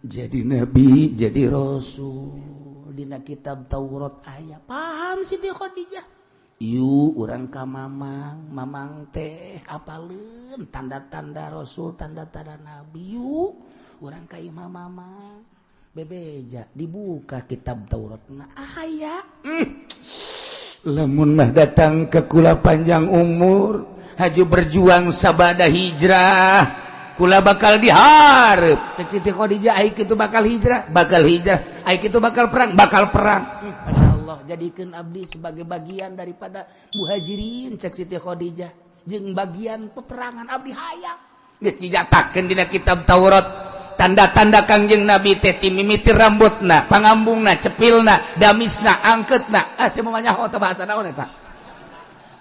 [SPEAKER 2] jadi nabi, jadi rasul. Dina kitab Taurat aya." Paham Siti Khadijah. Yuk urang ka mamang. Mamang teh apaleun tanda-tanda rasul, tanda-tanda nabi. Yuk urang ka imah mamang. Bebeja, dibuka kitab Taurat. Nah, aya.
[SPEAKER 1] Lamun mah datang ke kula panjang umur, haju berjuang sabada hijrah, kula bakal diharap.
[SPEAKER 2] Cek Siti Khadijah, ai kitu bakal hijrah, bakal hijrah, ai kitu bakal perang, bakal perang. Masya Allah, jadikan abdi sebagai bagian daripada muhajirin. Cek Siti Khadijah, jeung bagian peperangan abdi hayang.
[SPEAKER 1] Geus dinyatakeun dina kitab Taurat tanda-tanda Kangjeng Nabi teh ti mimiti rambutna, pangambungna, cepilna, damisna, angketna.
[SPEAKER 2] Ah, sia mah nyaho teh bahasa naon eta?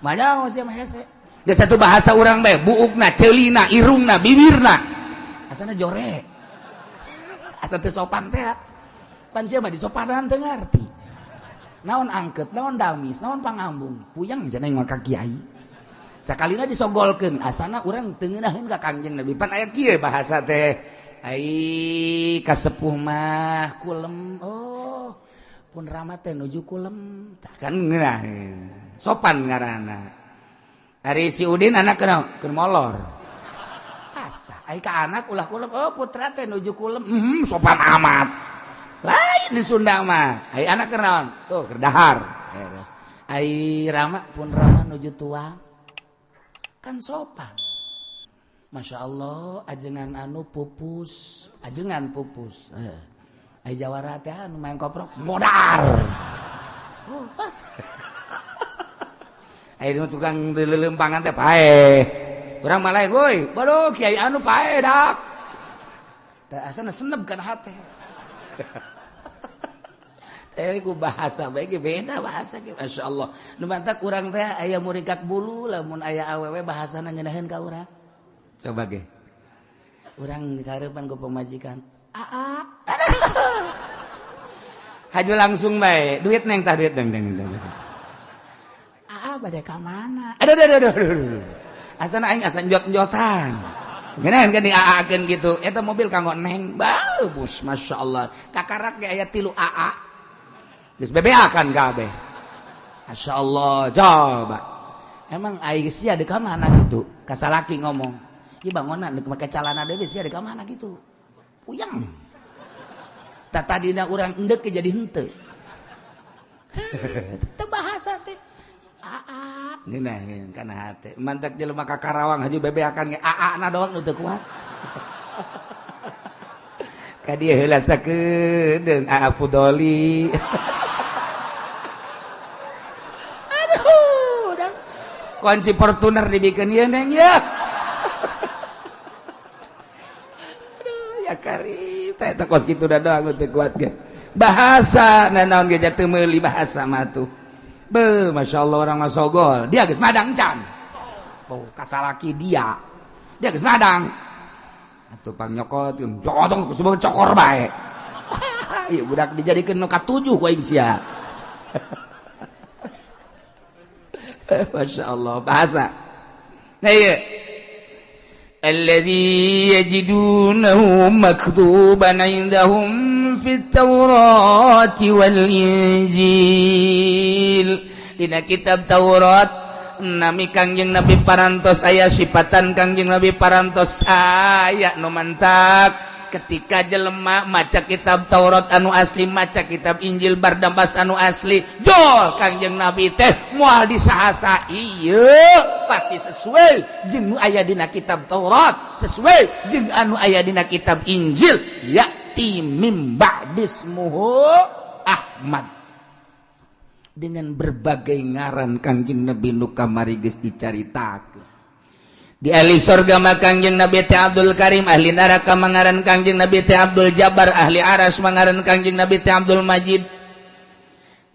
[SPEAKER 2] Manyaho sia mah hese.
[SPEAKER 1] Geus satu bahasa urang bae, buukna, ceulina, irungna, bibirna.
[SPEAKER 2] Asana jore. Asa teu sopan teh. Pan sia mah disopanan teu ngarti. Naon angket, naon damis, naon pangambung. Puyeng cenah mah ka kiai. Sakalina disogolkeun, asana urang teu ngeunaheun ka Kangjeng Nabi.
[SPEAKER 1] Pan aya kieu bahasa teh. Ai kasepuh mah
[SPEAKER 2] kulem. Oh, pun rama teh nuju kulem.
[SPEAKER 1] Tah kan ngeunah. Sopan ngaranna. Ari si Udin anak kenal keur molor.
[SPEAKER 2] Asta, ai ka anak ulah kulem. Oh, putra teh nuju kulem.
[SPEAKER 1] Sopan amat. Lain di Sunda mah. Ai anak kenaon? Tuh, keur dahar.
[SPEAKER 2] Terus ai rama, pun rama nuju tuang. Kan sopan. Masya Allah, ajengan anu pupus, ajengan pupus. Ai jawara teh anu main koprok,
[SPEAKER 1] Modar.
[SPEAKER 2] Oh,
[SPEAKER 1] Ai nu tukang leuleumpangan teh paeh. Urang mah lain, woi,
[SPEAKER 2] baduh kiai anu paeh dak. Teh asana seneb kana hate. Teh ku bahasa bae ge beda bahasa ge masyaallah. Nu mantak urang teh aya muringkak bulu lamun aya awewe bahasana ngeunaheun ka urang. Coba ge. Urang dikarepan ku pamajikan. Aa.
[SPEAKER 1] Haju langsung bae, duit neng tah duit neng neng neng.
[SPEAKER 2] Aa bade ka mana?
[SPEAKER 1] Aduh aduh aduh aduh. Asana aing asa njot-njotan. Ngeunaan kan diaa-akeun gitu. Eta mobil kanggo neng. Bagus masyaallah. Kakarak ge aya 3 AA. Geus bebeakan kabeh. Masyaallah, coba.
[SPEAKER 2] Emang aing sia deuk ka mana gitu? Ka salaki ngomong. Ieu bangonan deuk make calana deui sia deuk ka mana gitu. Puyeng. Tah tadina urang endek jadi henteu. Teu bahasa teh. Aa.
[SPEAKER 1] Ngeunaheun kana hate. Mantak jelema ka Karawang haju bebeakan ge
[SPEAKER 2] aa na doang nu teu kuat.
[SPEAKER 1] Ka dieu heula sakedeung Aa Fudoli. Aduh, dang. Kunci Fortuner dibikeun ieu neng ya. Aduh, ya karim. Teh teh kos kitu da doang nu teu kuat ge. Bahasa nanaon ge teu meuli bahasa mah tuh. Be, masyaallah orang mah sogol. Dia geus madang can. Oh, kasalaki dia. Dia geus madang. Atuh pang nyokot, nyokot semua cokor bae. Ieu budak dijadikeun nu katujuh ku aing sia. Masyaallah bahasa. Nah ieu
[SPEAKER 2] alladzi yajidunahu maktuban indahum fit Taurati wal Injil. Dina kitab Taurat nami Kangjeng Nabi parantos aya sifatan Kangjeng Nabi parantos aya nu mantak ketika jelema maca kitab Taurat anu asli maca kitab Injil bardambas anu asli jol Kangjeng Nabi teh moal disahasa ieu pasti sesuai jeung nu aya dina kitab Taurat sesuai jeung anu aya dina kitab Injil ya'ti mim ba'dismuhu Ahmad dengan berbagai ngaran Kangjeng Nabi nu kamari geus dicaritakeun.
[SPEAKER 1] Di ahli sorga mah Kangjeng Nabi teh Abdul Karim, ahli neraka mangaran Kangjeng Nabi teh Abdul Jabbar, ahli aras mangaran Kangjeng Nabi teh Abdul Majid.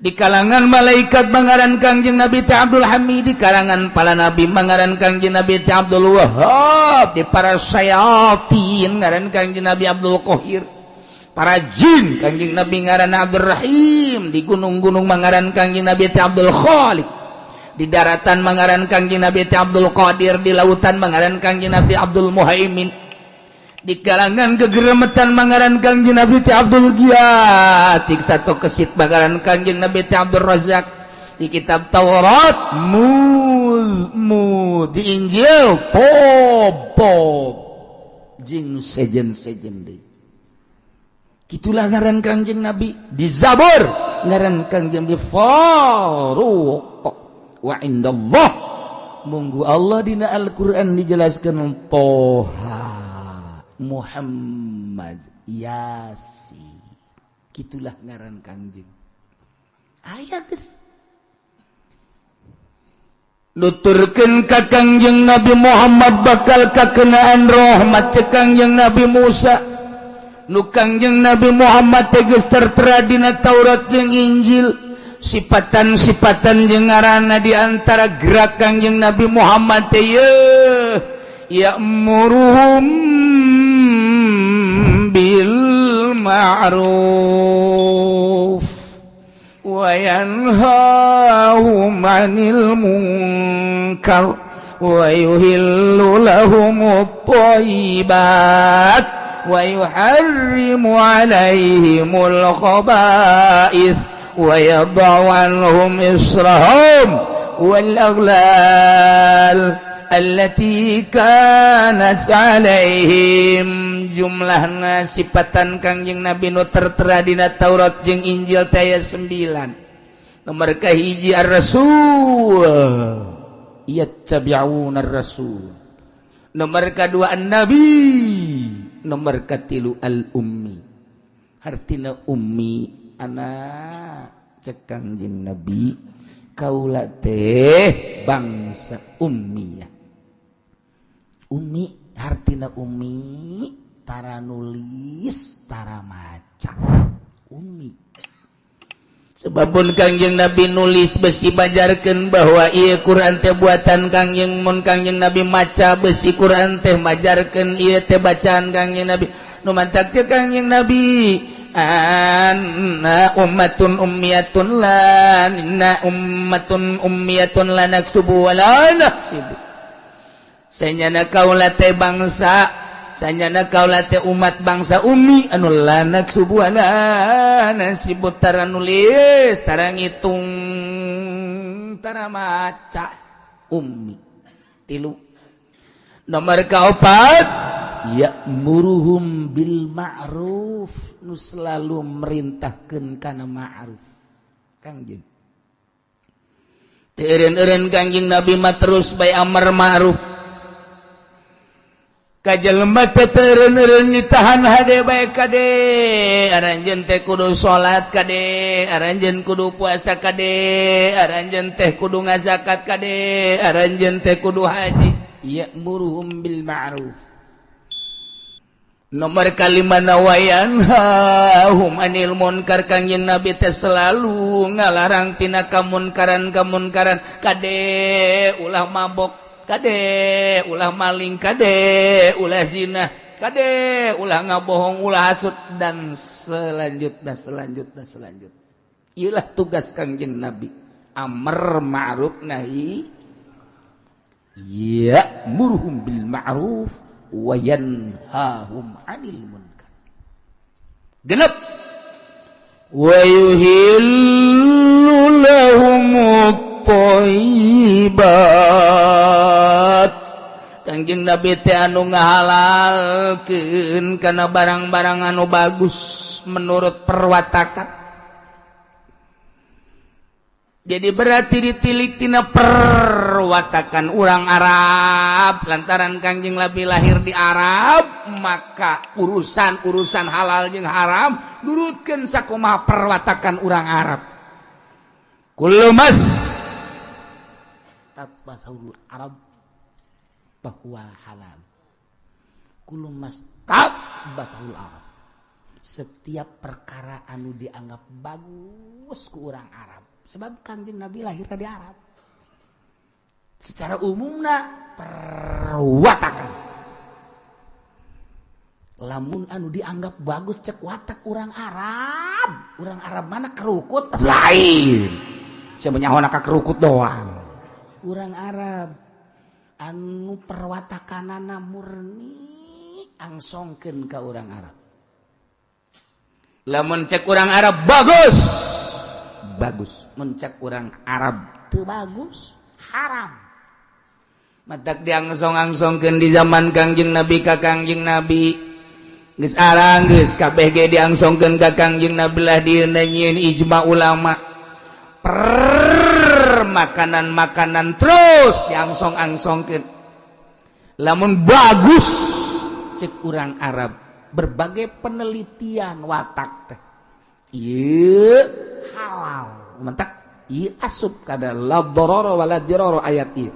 [SPEAKER 1] Di kalangan malaikat mangaran Kangjeng Nabi teh Abdul Hamid, di kalangan para nabi mangaran Kangjeng Nabi teh Abdul Wahhab, di para syayatin ngaran Kangjeng Nabi Abdul Qahir. Para jin Kangjeng Nabi ngaran Abdul Rahim, di gunung-gunung mangaran Kangjeng Nabi teh Abdul Khaliq, di daratan mangaran Kangjeng Nabi teh Abdul Qadir, di lautan mangaran Kangjeng Nabi Abdul Muhaimin, di kalangan kegeremetan mangaran Kangjeng Nabi teh Abdul Giatik, satu kesit mangaran Kangjeng Nabi teh Abdul Razak. Di kitab Taurat mu mu, di Injil pop pop jeung sejen-sejen deui.
[SPEAKER 2] Gitulah ngaran Kangjeng Nabi. Di Zabur ngaran Kangjeng Nabi Faruq wa indallah. Munggu Allah dina Al-Qur'an dijelaskan Toha Muhammad Yasin. Gitulah ngaran Kangjeng. Aya geus
[SPEAKER 1] nuturkeun ka Kangjeng Nabi Muhammad bakal kakenaan rahmat cek Kangjeng Nabi Musa. Nu Kangjeng Nabi Muhammad tegas tertera dina Taurat jeung Injil sifatan-sifatan jeung ngaranna di antara gerak Kangjeng Nabi Muhammad teh yeuh ya'muruhum bil ma'ruf wa yanhahum 'anil munkar wa yuhillu lahumut thayyibat wa yuharrimu alaihimul khaba'ith wa yadha'u anhum israhum wal aghlal allati kanat alaihim. Jumlahna sifatan Kangjeng Nabi nu tertera dina Taurat jeung Injil teh aya 9. Nomor kahiji ar-rasul
[SPEAKER 2] yattabi'una ar-rasul,
[SPEAKER 1] nomor kadua an-nabi, nomor katilu al-ummi.
[SPEAKER 2] Hartina ummi anak cek Kangjeng Nabi kaula teh bangsa ummiyah. Ummi hartina ummi tara nulis tara maca. Ummi
[SPEAKER 1] Sebabun Kangjeng Nabi nulis besi majarkeun bahwa ieu Quran teh buatan Kangjeng, mun Kangjeng Nabi maca besi Quran teh majarkeun ieu teh bacaan Kangjeng Nabi. Nu mantak teh Kangjeng Nabi anna ummatun ummiyatun la inna ummatun ummiyatun la naktubu wa la nahsibu. Sanyana kaula teh bangsa, sanyana kaula teh umat bangsa ummi anu la naktubu wa la nahsibu, tara nulis, tara ngitung, tara maca, ummi. Tilu. Nomor kaopat,
[SPEAKER 2] ya'muruhum bil ma'ruf, nu selalu merintahkeun kana ma'ruf Kangjeng.
[SPEAKER 1] Teu eureun-eureun Kangjeng Nabi mah, terus bae amar ma'ruf ka jelema teh, teu eureun-eureun ditahan hade bae. Kade aranjeun teh kudu salat, kade aranjeun kudu puasa, kade aranjeun teh kudu ngazakat, kade aranjeun teh kudu haji.
[SPEAKER 2] Ya'muruhum bil ma'ruf.
[SPEAKER 1] Nomor kalima, wayanhahum anil munkar. Kangjeng Nabi teh selalu ngalarang tina kamunkaran kamunkaran. Kade ulah mabok, kade ulah maling, kade ulah zina, kade ulah ngabohong, ulah hasud, dan selanjutnya, selanjutnya, selanjutnya.
[SPEAKER 2] Iyalah tugas Kangjeng Nabi, amar ma'ruf nahi, ya'muruhum bil ma'ruf wa yanhahum 'anil munkar.
[SPEAKER 1] Genep, wa yuhillu lahumut thayyibat. Kangjeng Nabi teh anu ngahalalkeun kana barang-barang anu bagus menurut perwatakan. Jadi berarti ditilik tina perwatakan orang Arab. Lantaran Kangjeng Nabi lahir di Arab, maka urusan-urusan halal jeung haram nurutkeun sakumaha perwatakan orang Arab. Kullu mas
[SPEAKER 2] tatbasahul Arab bahwa halal. Kullu mas tatbasahul Arab, setiap perkara anu dianggap bagus ku orang Arab, sebab Kangjeng Nabi lahir di Arab, secara umumna perwatakan lamun anu dianggap bagus cek watak orang Arab. Orang Arab mana? Kerukut
[SPEAKER 1] lain sebenarnya, ka kerukut doang.
[SPEAKER 2] Orang Arab anu perwatakanana murni, angsongkeun ka orang Arab.
[SPEAKER 1] Lamun cek orang Arab bagus,
[SPEAKER 2] bagus, mun cek orang Arab teu bagus, haram.
[SPEAKER 1] Matak diangsong-angsongkeun di zaman Kangjeng Nabi ka Kangjeng Nabi. Geus arang geus kabeh ge diangsongkeun ka Kangjeng Nabi lah. Dieuna nyieun ijma ulama per makanan-makanan, terus diangsong-angsongkeun lamun bagus
[SPEAKER 2] cek orang Arab, berbagai penelitian watak teh ieu halal. Mentak ieu asup kada la darara wala dirara, ayat ieu.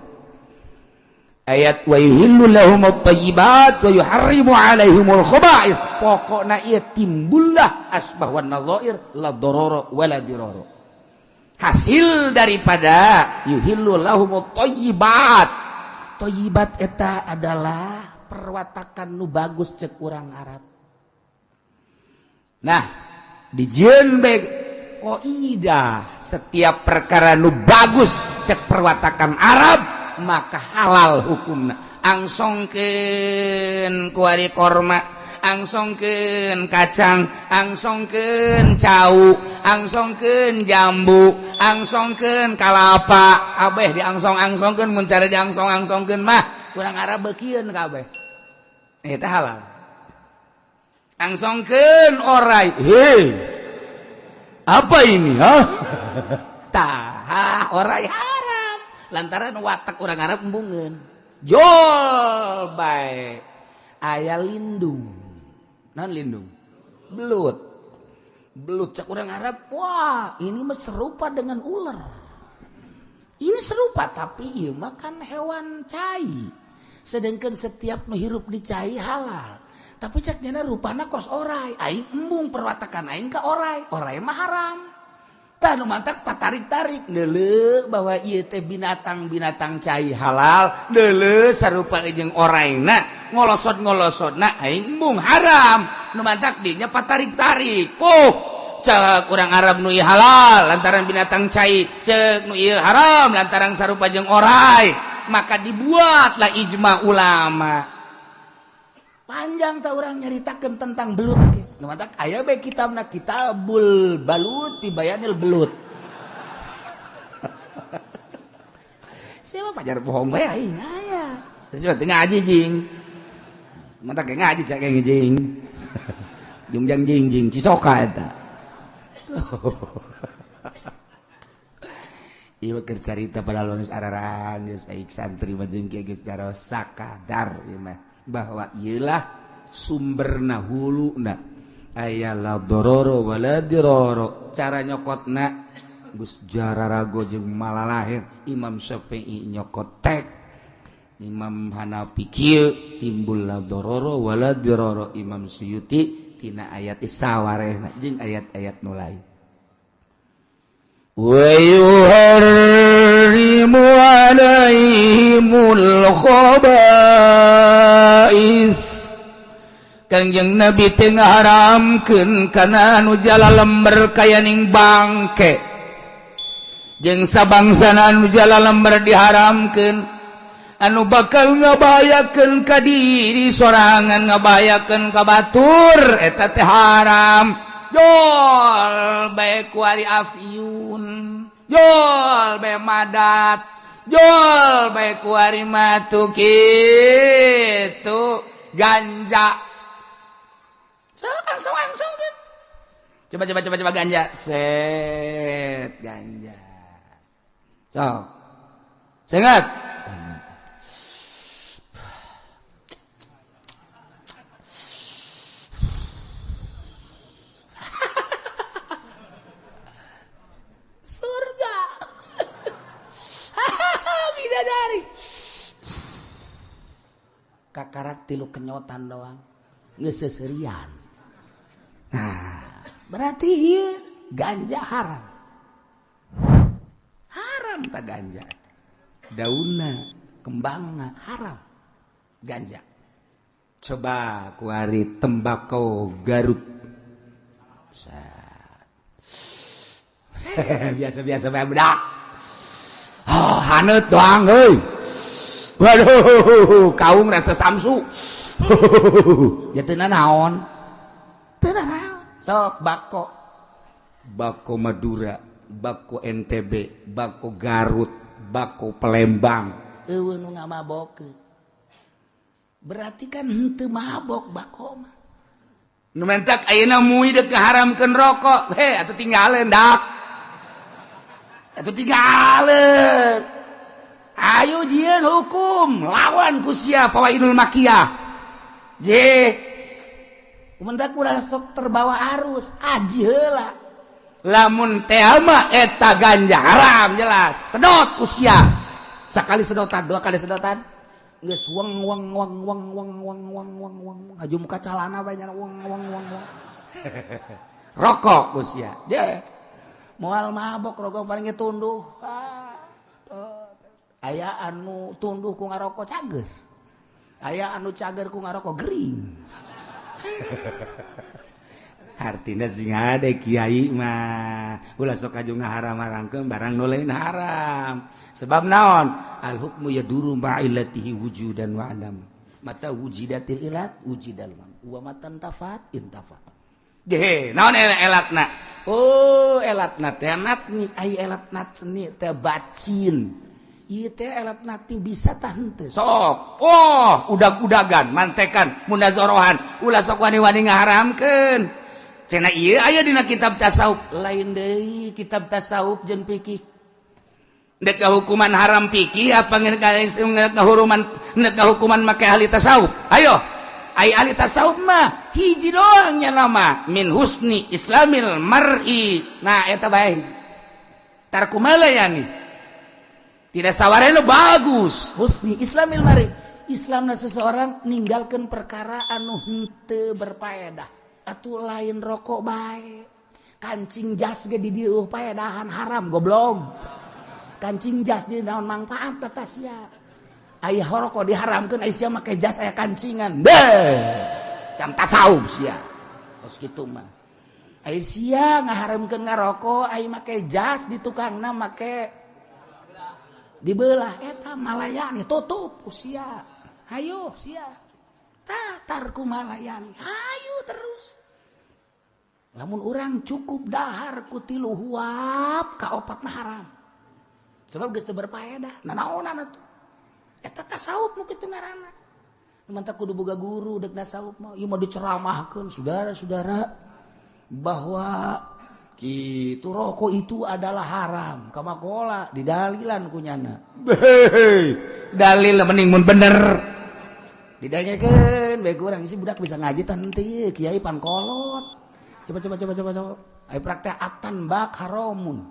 [SPEAKER 1] Ayat wa yuhillu lahumut thayyibat wa yuharrimu alaihimul khaba'ith.
[SPEAKER 2] Pokokna ieu timbullah asbah wan nazair, la darara wala dirara.
[SPEAKER 1] Hasil daripada yuhillu lahumut thayyibat.
[SPEAKER 2] Thayyibat eta adalah perwatakan nu bagus cek urang Arab.
[SPEAKER 1] Nah, dijieun bae kaidah, setiap perkara nu bagus cek perwatakan Arab maka halal hukumna. Angsongkeun kuari korma, angsongkeun kacang, angsongkeun cau, angsongkeun jambu, angsongkeun kalapa, kabeh diangsong-angsongkeun. Mun cara diangsong-angsongkeun mah
[SPEAKER 2] urang Arab beukieun kabeh.
[SPEAKER 1] Eta halal. Angsongkeun orai, hei, apa ini, hah?
[SPEAKER 2] Tah, orai haram lantaran watak orang Arab embungeun. Jol bae aya lindung. Non lindung, belut. Belut cek orang Arab, wah, ini mah serupa dengan ular. Ini serupa, tapi ieu makan hewan cai, sedangkan setiap menghirup di cai halal. Tapi cek nyana rupana kos orai, aing embung perwatakan aing ka orai, orai mah haram. Tah nu mantak patarik-tarik neuleu bahwa ieu teh binatang-binatang cai halal, neuleu sarupa jeung oraina, ngolosot-ngolosotna aing embung haram. Nu mantak dinya patarik-tarik. Oh, cek urang Arab nu ieu halal lantaran binatang cai, cek nu ieu haram lantaran sarupa jeung orai. Maka dibuatlah ijma ulama. Panjang tak orang nyaritakeun tentang belut ge. Nu mantak aya bae kitabna Kitabul Balut fi Bayanil Belut. Siapa pajar bohong bae aing aya. Terus teu ngaji jing. Mantak ge ngaji cak ge jing. Jungjang jing jing cisoka eta. Ieu keur carita pada geus araran geus aing santri mah jeung kieu geus cara sakadar ieu mah. Bahwa ialah sumberna huluna aya la dororo wala diroro cara nyokotna geus jararago jeung malalahir. Imam Syafi'i nyokot tek, Imam Hanafi kieu timbul la dororo wala diroro, Imam Suyuti tina ayat sawarehna jeung ayat-ayat nu lain.
[SPEAKER 1] Wa yuharrimu alaihimul khaba'is. Kangjeng Nabi teh ngaharamkeun kana anu jala lember kayaning bangke jeung sabangsana anu jala lember diharamkeun, anu bakal ngabahayakeun ka diri sorangan, ngabahayakeun ka batur, eta teh haram. Jol bae kuari afyun, jol bae madat, jol bae kuari matu kitu ganja. So langsung langsung kan.
[SPEAKER 2] Coba coba coba coba ganja. Set ganja. So. Sengat. Surga. Bidadari. Kakarak tilu kenyotan doang. Geus seserian. Nah, berarti ieu ganja haram. Haram tak ganja. Daunna, kembangna haram. Ganja.
[SPEAKER 1] Coba kuari tembakau Garut.
[SPEAKER 2] Biasa-biasa bae budak. Oh, haneut doang euy.
[SPEAKER 1] Waduh, kaung rasa samsu.
[SPEAKER 2] Ya teu naon. Teu naon. Sok bako.
[SPEAKER 1] Bako Madura, bako NTB, bako Garut, bako Palembang.
[SPEAKER 2] Eueuh nu ngamabokeun. Berarti kan henteu mabok bako mah.
[SPEAKER 1] Nu mentak ayeuna mui deuk ngaharamkeun rokok. He, atuh tinggaleun dak.
[SPEAKER 2] Atuh tinggaleun. Ayo jieun hukum lawan ku sia fawaidul makiyah. Je. Mentak ulah sok terbawa arus, aji heula.
[SPEAKER 1] Lamun teh mah eta ganja haram jelas. Sedot ku sia.
[SPEAKER 2] Sakali sedotan, dua kali sedotan. Geus weng weng weng weng weng weng weng weng weng haju muka calana bae nya weng weng weng weng.
[SPEAKER 1] Rokok ku sia.
[SPEAKER 2] Je. Moal mabok rokok paling ge tunduh. Aya anu tunduh ku ngarokok cager. Aya anu cager ku ngarokok gering.
[SPEAKER 1] Artinya sing ade kiai mah ulah sok kaju ngaharam-haramkeun barang nu lain haram. Sebab naon? Al hukmu yaduru ma'illatihi wujudan wa adam.
[SPEAKER 2] Mata wujidatil ilat wujidal wa matan tafat intafat.
[SPEAKER 1] Ge, naon elatna?
[SPEAKER 2] Oh, elatna teh natni ai elat natni teh bacin. Ieu teh elat natni bisa tah henteu.
[SPEAKER 1] Sok. Oh, udag-udagan, mantekan, munazorohan, ulah sok wani-wani ngaharamkeun. Cenah ieu aya dina kitab tasawuf,
[SPEAKER 2] lain deui kitab tasawuf jeung fikih.
[SPEAKER 1] Dek hukuman haram fikih apa hukuman nek hukuman make ahli tasawuf? Ayo, ai ahli tasawuf mah hiji doang nya nama min husni islamil mar'i.
[SPEAKER 2] Nah, eta bae.
[SPEAKER 1] Tarkumala yani. Tidak sawarena bagus.
[SPEAKER 2] Husni islamil mar'i. Islamna seseorang ninggalkeun perkara anu henteu berfaedah. Atuh lain rokok bae. Kancing jas ge di dieu paedahan haram goblok. Kancing jas di naon manfaat tata sia. Aya rokok diharamkeun, aya sia make jas aya kancingan. Deh. Can tasawuf sia. Kos kitu mah. Aya sia ngaharamkeun ngarokok, aya make jas di tukangna make dibelah eta malayani tutup sia. Hayo sia. Tah tarku malayani. Hayu terus. Lamun urang cukup dahar ku tilu huap ka opatna haram. Sebab geus teu berfaedah. Nanaonan atuh. Eta tasawuf nu kitu ngaranna. Mantap kudu boga guru dek tasawuf mah. Ieu mah diceramahkeun saudara-saudara bahwa kitu rokok itu adalah haram. Kamakola didalilan ku nyana.
[SPEAKER 1] Dalil mending mun bener.
[SPEAKER 2] Didangekeun bae kurang isi budak bisa ngaji tah kiai pan kolot. Coba coba coba coba coba. Ayo praktek atan bak haramun.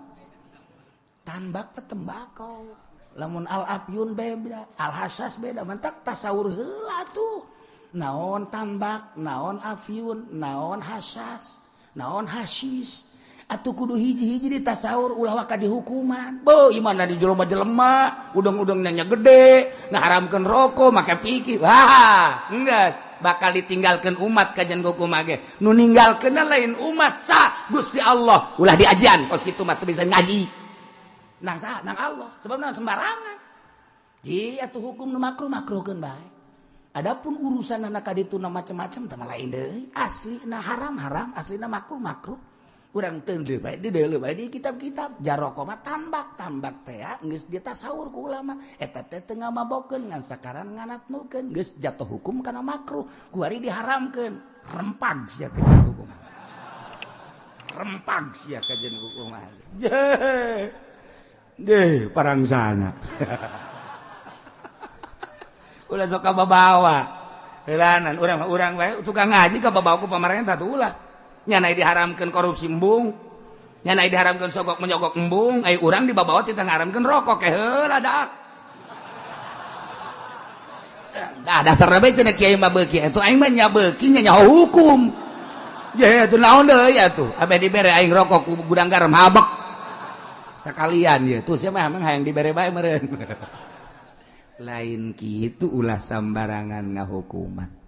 [SPEAKER 2] Tanbak tembakau. Lamun al afyun beda, al hasas beda. Mantak tasawur heula tuh. Naon tambak, naon afyun, naon hasas, naon hasis. Atuh kudu hiji-hiji di tasawur ulah waka dihukuman.
[SPEAKER 1] Bo, imana di jelema-jelema, udang-udang nanya gede, ngaharamkeun rokok make pikir. Wah, enggeus bakal ditinggalkeun umat kajian hukum ge. Nu ninggalkeun lain umat sa Gusti Allah. Ulah diajian kos kitu mah teu bisa ngaji.
[SPEAKER 2] Nang sa, nang Allah. Sebab nang sembarangan. Ji atuh hukum nu makruh makruhkeun bae. Adapun urusan anak kaditu na macam-macam teh lain deui. Aslina haram-haram, aslina makruh makruh. Urang teu bae di deuleu bae di kitab-kitab. Jaroko mah tambak, tambak teh geus ditasawur ku ulama. Eta teh teu ngamabokeun ngan sakaran nganatmukeun geus jatuh hukum kana makruh. Kuari diharamkeun.
[SPEAKER 1] Rempag sia kajian hukum. Rempag sia kajian hukum. Deh, parang sana. Ulah sok kababawa. Heulanan urang bae tukang ngaji kababawa ku pamarentah tuh ulah. Nya diharamkeun korupsi embung. Nya diharamkeun sogok menyogok embung, ai urang dibabawa teh ngaharamkeun rokok ke heula dak. Dah dasarna bae cenah kiai mah beuki atuh aing mah nya beuki nya nyaho hukum. Je atuh naon deui atuh abe dibere aing rokok ku gudang garam habek. Sekalian ya tuh siapa emang hayang dibere bae meureun. Lain kitu ulah sambarangan ngahukuman.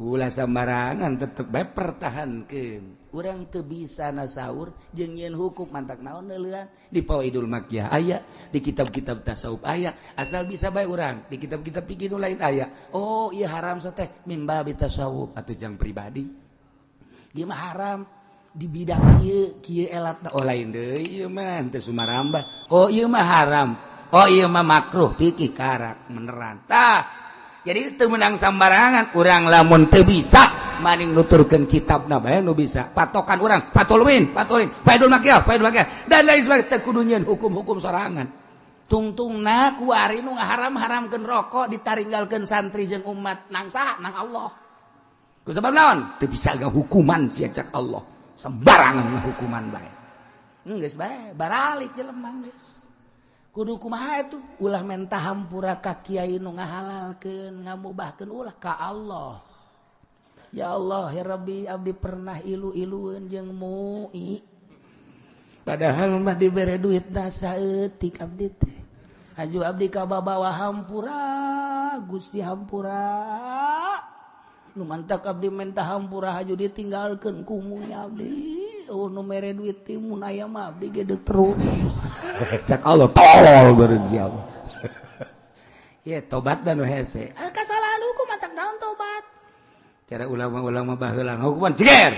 [SPEAKER 1] Ulah sambarangan tetep bae pertahankeun.
[SPEAKER 2] Urang teu bisa nasaur jeung nyieun hukum mantak naon neuleuan
[SPEAKER 1] di Fawaidul Makkiyah aya, di kitab-kitab tasawuf aya, asal bisa bae urang di kitab-kitab fikih nu lain aya.
[SPEAKER 2] Oh iya haram teh min babi tasawuf
[SPEAKER 1] atuh jang pribadi.
[SPEAKER 2] Ieu mah haram di bidang ieu kieu elatna.
[SPEAKER 1] Oh lain deui ieu mah teu sumarambah. Oh ieu mah haram. Oh ieu mah makruh fikih karak meneran. Tah jadi teu meunang sambarangan urang lamun teu bisa maning nuturkeun kitabna bae nu bisa. Patokan urang patulwin, patulin, Faidul Makkiyah, Faidul Makkiyah dan lain sebagainya teu kudu nyieun hukum-hukum sorangan.
[SPEAKER 2] Tungtungna kuari nu ngaharam-haramkeun rokok ditaringgalkeun santri jeung umat nang saha nang Allah.
[SPEAKER 1] Ku sebab naon? Teu bisa hukuman sia cak Allah. Sembarangan hukuman bae.
[SPEAKER 2] Geus bae, baralik jelema geus. Kudu kumaha atuh? Ulah menta hampura ka kiai nu ngahalalkeun, ngamubahkeun ulah ka Allah. Ya Allah, ya Rabbi, abdi pernah ilu-ilueun jeung MUI. Padahal mah dibere duit na saeutik abdi teh. Aju abdi ka babawa hampura, Gusti hampura. Nu mantak abdi menta hampura haju ditinggalkeun ku MUI abdi. Oh nu mere duit ti mun aya mah abdi ge deuk terus.
[SPEAKER 1] Cak Allah tolol beureun sia Allah. Ye tobat dan nu hese.
[SPEAKER 2] Kasalahan hukum mantak naon tobat.
[SPEAKER 1] Cara ulama-ulama baheula hukuman jeger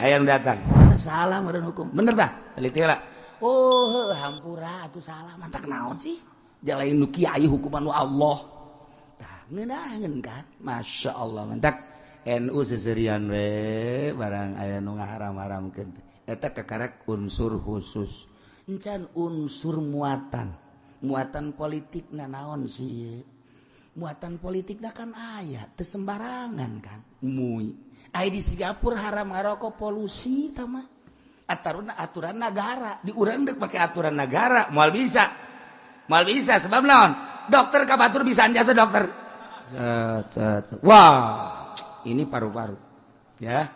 [SPEAKER 1] aya nu datang.
[SPEAKER 2] Eta salah meureun hukum.
[SPEAKER 1] Bener tah? Teliti heula.
[SPEAKER 2] Oh heuh hampura atuh salah mantak naon sih? Jalain nu kiai hukuman nu Allah. Tah ngeunaheun kan?
[SPEAKER 1] Masya Allah mantak NU seserian we barang aya nu ngaharam-haramkeun. Eta kakarek unsur khusus.
[SPEAKER 2] Encan unsur muatan. Muatan politik na naon sih? Muatan politik na kan aya teu sembarangan kan.
[SPEAKER 1] MUI.
[SPEAKER 2] Aya di Singapura haram ngarokok polusi tah mah. Aturan aturan negara.
[SPEAKER 1] Di urang deuk make aturan negara moal bisa. Moal bisa sebab naon? Dokter ka batur bisa jasa dokter. Set, set, set. Wah, ini paru-paru. Ya.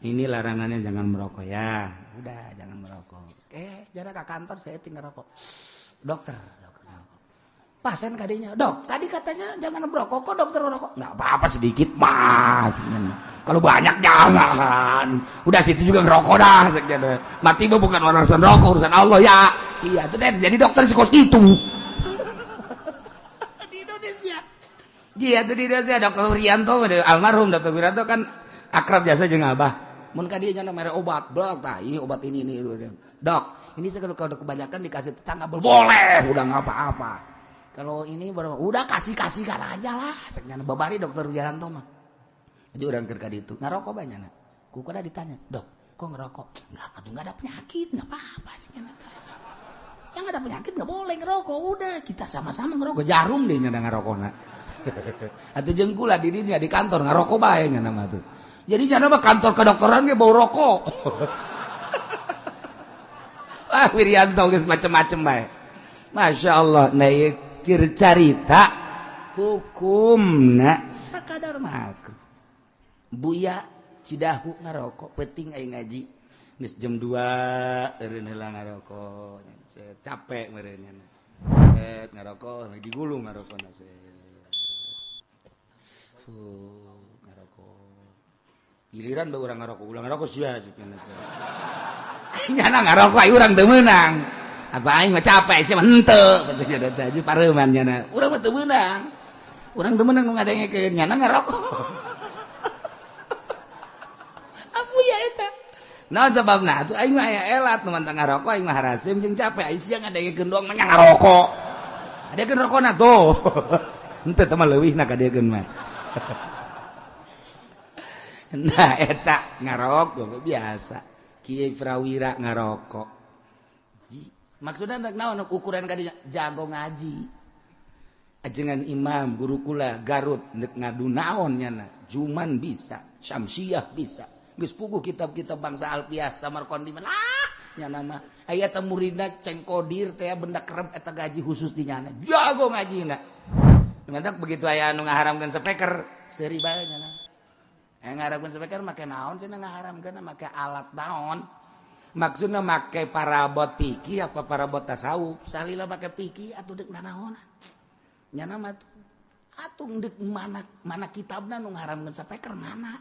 [SPEAKER 1] Ini larangannya jangan merokok ya. Udah jangan merokok.
[SPEAKER 2] Jarak ke kantor saya tinggal rokok. Dokter. Pasien kadinya, dok, tadi katanya jangan merokok, kok dokter merokok?
[SPEAKER 1] Nggak apa-apa sedikit mah. Kalau banyak jangan. Udah situ juga ngerokok dah. Mati mah bukan urusan rokok, urusan Allah ya. Iya, itu deh jadi dokter si kos itu. Di Indonesia. Iya, itu di Indonesia Dokter Wiranto, almarhum Dokter Wiranto kan akrab jasa jeung abah.
[SPEAKER 2] Mun ka dieu nya mere obat, blok tah, ieu obat ini. Dok, ini saya kalau kebanyakan dikasih tetangga
[SPEAKER 1] boleh, udah nggak apa-apa.
[SPEAKER 2] Kalau ini udah kasih-kasihkan aja lah. Ceknya babari Dokter Wiranto mah.
[SPEAKER 1] Jadi orang keur ka ditu
[SPEAKER 2] ngarokok banyak na. Ku kada ditanya, "Dok, kok ngerokok?" Enggak, atuh enggak ada penyakit, enggak apa-apa ceknya. Yang ada penyakit enggak boleh ngerokok, udah kita sama-sama ngerokok.
[SPEAKER 1] Jarum deh nya ngarokona. Atuh jeung kula di dinya di kantor ngarokok bae nya mah tuh. Jadi nyana mah kantor kedokteran ge bau rokok. Ah Wiryanto geus macem-macem bae. Masya Allah, nah ieu carita hukumna sakadar makruh.
[SPEAKER 2] Buya Cidahu ngarokok penting aing ngaji.
[SPEAKER 1] Geus jam 2 eureun heula ngarokok. Capek meureun nya. Ngarokok lagi gulung ngarokona. Ngarokok. Giliran bae urang ngarokok, ulah ngarokok sia cenah. Nyana ngarokok aing urang teu meunang. Apa aing mah capek sia mah henteu kitu teh teh pareuman nyana. Urang mah teu meunang. Urang teu meunang nu ngadengekeun nyana ngarokok. Abu ya eta. Naon sababna atuh aing mah aya elat nu mantang ngarokok aing mah harasim jeung capek aing sia ngadengekeun doang mah ngarokok. Adekeun rokona tuh. Henteu teh mah leuwihna kadekeun mah. Nah eta ngarokok biasa Kiai Prawira ngarokok.
[SPEAKER 2] Maksudna naon ukuran kadinya jago ngaji.
[SPEAKER 1] Ajengan imam guru kula Garut nek ngadu naon nyana Juman bisa, Syamsiah bisa.
[SPEAKER 2] Geus puguh kitab-kitab bangsa Alfiah Samarkandi mah lah nyana mah aya teh muridna Ceng Kodir teh benda kerep eta gaji khusus di nyana.
[SPEAKER 1] Jago ngajina. Mantap begitu aya anu ngaharamkeun speaker
[SPEAKER 2] seuri bae nyana. Ngaharamkeun speaker make naon cenah ngaharamkeun make alat naon?
[SPEAKER 1] Maksudna make parabot fikih apa parabot tasawuf?
[SPEAKER 2] Salila make fikih atuh deuk nanaonan. Nyana mah atuh deuk mana mana kitabna nu ngaharamkeun speaker mana?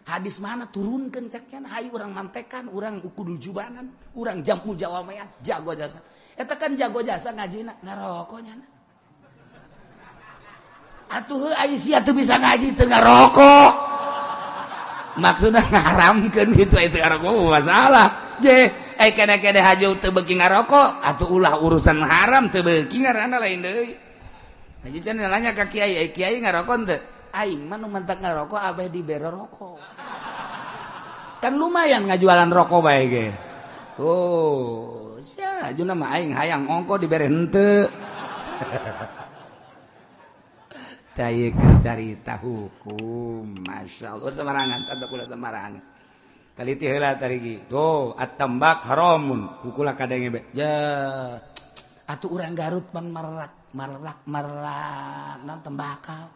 [SPEAKER 2] Hadis mana turunkeun cek nya hayu urang mantekan, urang ukudul jubanan, urang jamul jawamean, jago jasa. Eta kan jago jasa ngajina ngarokok nyana. Atuh heuh sia teu bisa ngaji teu ngarokok.
[SPEAKER 1] Maksudna ngaharamkeun gitu itu ngarokok masalah. Je, kene-kene haju teu beuki ngarokok atuh ulah urusan haram teu beuki ngaranna lain deui. Haji cenah nanya ka kiai, kiai ngarokok teu?
[SPEAKER 2] Aing mah nu mantak ngarokok abeh dibere rokok. Kan lumayan
[SPEAKER 1] ngajualan rokok bae ge. Oh, sia hajuna mah aing hayang ongko dibere henteu. Tayekeun carita hukum, Masya Allah semarangan, tante kula semarangan. Taliti heula tarigi. Tuh, at-tambak haramun, kukula kadenge be.
[SPEAKER 2] Ja. Atuh urang Garut pan marelak, marelak, marelak naon tembakau.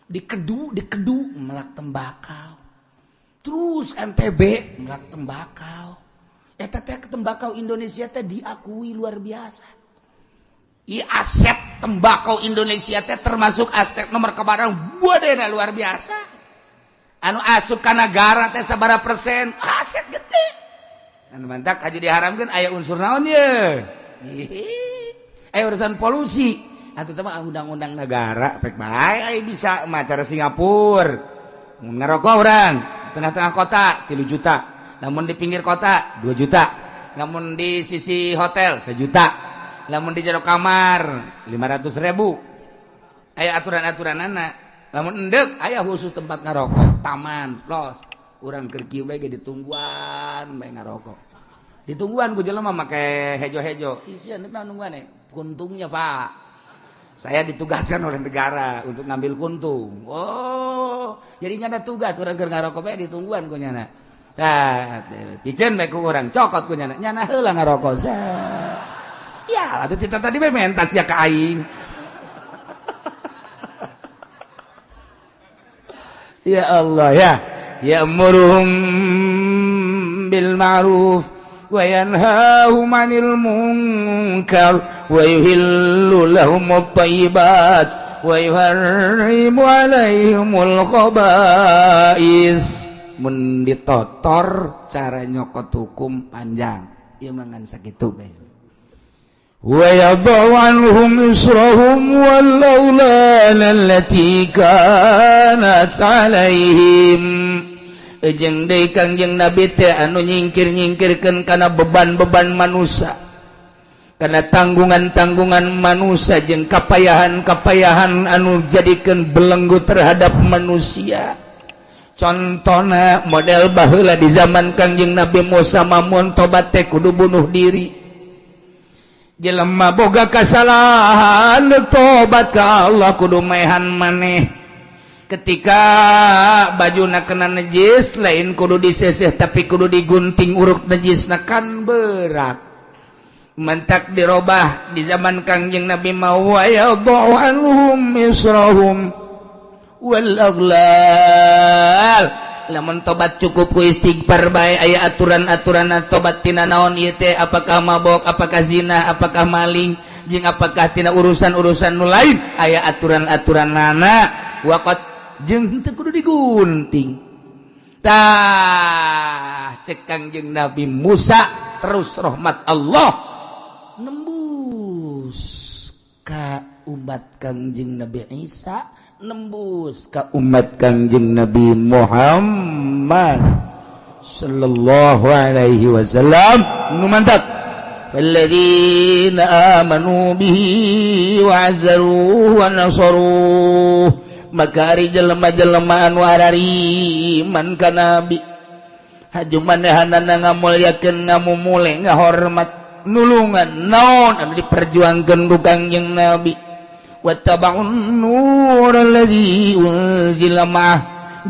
[SPEAKER 2] Dikedu, dikedu melak tembakau. Terus NTB melak tembakau. Eta teh tembakau Indonesia teh diakui luar biasa.
[SPEAKER 1] I aset tembakau Indonesia teh termasuk aset nomor kebarang bodena luar biasa. Anu asup ka nagara teh sabaraha persen aset gede. Anu mantak haji diharamkeun aya unsur naon ye? Aya urusan polusi. Atuh teh mah undang-undang negara pek bae aya bisa mah cara Singapura. Mun ngarokok urang di tengah-tengah kota 3 juta. Namun di pinggir kota 2 juta. Namun di sisi hotel 1 juta. Lamun di jero kamar 500.000. Aya aturan-aturan anak. Lamun endek aya khusus tempat ngarokok, taman, los. Urang keur kieu bae ge ditungguan bae ngarokok. Ditungguan ku jelema make hejo-hejo. Isia deuk naon nungguan
[SPEAKER 2] Kuntungnya, Pak.
[SPEAKER 1] Saya ditugaskan oleh negara untuk ngambil kuntung. Oh,
[SPEAKER 2] jadi nyana tugas urang keur ngarokok bae ditungguan ku nyana.
[SPEAKER 1] Tah, piceun bae ku urang, cokot ku nyana. Nyana heula ngarokok. Sial, atuh tita tadi bae menta sia ka aing. Ya Allah ya. Ya'muruhum bil ma'ruf wa yanhahum 'anil munkar wa yuhillu lahumut thayyibat wa yuharrimu 'alaihimul khaba'is. Mun ditotor cara nyokot hukum panjang ieu mah, ngan sakitu bae. Wa yadh'u anhum israhum wal aghlal allati kanat alaihim. Jeung deui, Kangjeng Nabi teh anu nyingkir-nyingkirkeun kana beban-beban manusia, karena tanggungan-tanggungan manusia jeung kapayahan-kapayahan anu jadikeun belenggu terhadap manusia. Contohna model baheula di zaman Kangjeng Nabi Musa, mamun tobat teh kudu bunuh diri. Jelema boga kasalahan, tobat ka Allah kudu maehan maneh. Ketika baju na kena najis, lain kudu diseseh, tapi kudu digunting uruk najis na, kan berat. Mentak dirobah di zaman Kangjeng Nabi mau, wa anhum israhum wal aghlal. Lamun tobat cukup ku istighfar bae, aya aturan-aturan tobat tina naon ieu teh, apakah mabok, apakah zina, apakah maling, jeung apakah tina urusan-urusan nu lain, aya aturan-aturan nana waqat jeung teu kudu digunting. Tah, cek Kangjeng Nabi Musa, terus rahmat Allah nembus ka umat Kangjeng Nabi Isa, nembus ka umat Kangjeng Nabi Muhammad sallallahu alaihi wasallam. Nu mantap, alladzina amanu bihi wa azzaruhu wa nasaruh. Maka ari jelema-jelema anu arariman ka nabi, haju manehanana ngamulyakeun, ngamumule, ngahormat, nulungan naon anu diperjuangkeun ku Kangjeng Nabi, wattaba'un nur alladzi unzila ma'ah,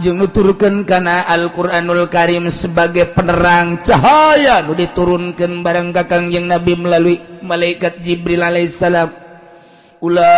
[SPEAKER 1] jeung nuturkeun kana Al-Qur'anul Karim sebagai penerang cahaya nu diturunkeun bareng ka Kangjeng Nabi melalui malaikat Jibril alaihissalam, ulaika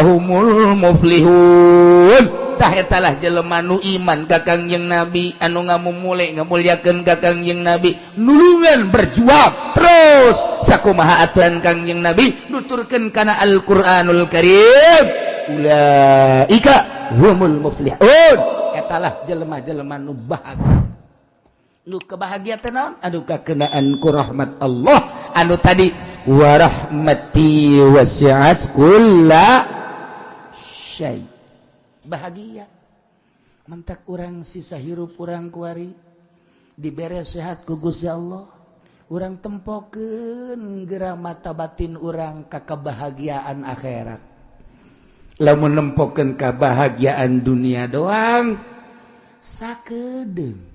[SPEAKER 1] humul muflihun. Tah, etalah jelema nu iman ka Kangjeng Nabi, anu ngamumule, ngamulyakeun ka Kangjeng Nabi, nulungan, berjuang terus sakumaha aturan Kangjeng Nabi, nuturkeun kana Al-Qur'anul Karim, ulaika humul muflihun. Etalah jelema-jelema nu bahagia. Nu kebahagiaan teh naon? Anu kakenaan ku rahmat Allah anu tadi, warahmati wasi'at kulla syai. Bahagia. Mentak urang sisa hirup urang kuari dibere sehat ku Gusti Allah, urang tempokeun geura mata batin urang ka kebahagiaan akhirat. Lamun nempokeun kebahagiaan dunia doang, sakedeung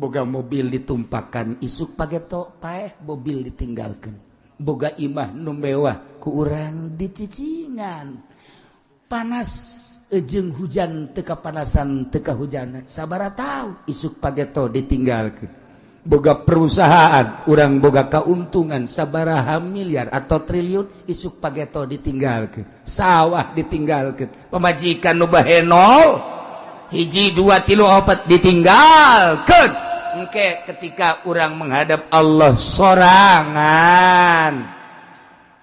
[SPEAKER 1] boga mobil ditumpakan, isuk pageto paeh mobil ditinggalkan. Boga imah nu mewah, ku urang dicicingan, panas ejeng hujan teu kapanasan, teu kahujanan sabara tahu, isuk pageto ditinggalkan. Boga perusahaan, urang boga keuntungan sabaraha miliar atau triliun, isuk pageto ditinggalkan. Sawah ditinggalkan, pamajikan nu bahenol hiji, dua, tilu, opat ditinggalkan. Engke ketika urang menghadap Allah sorangan,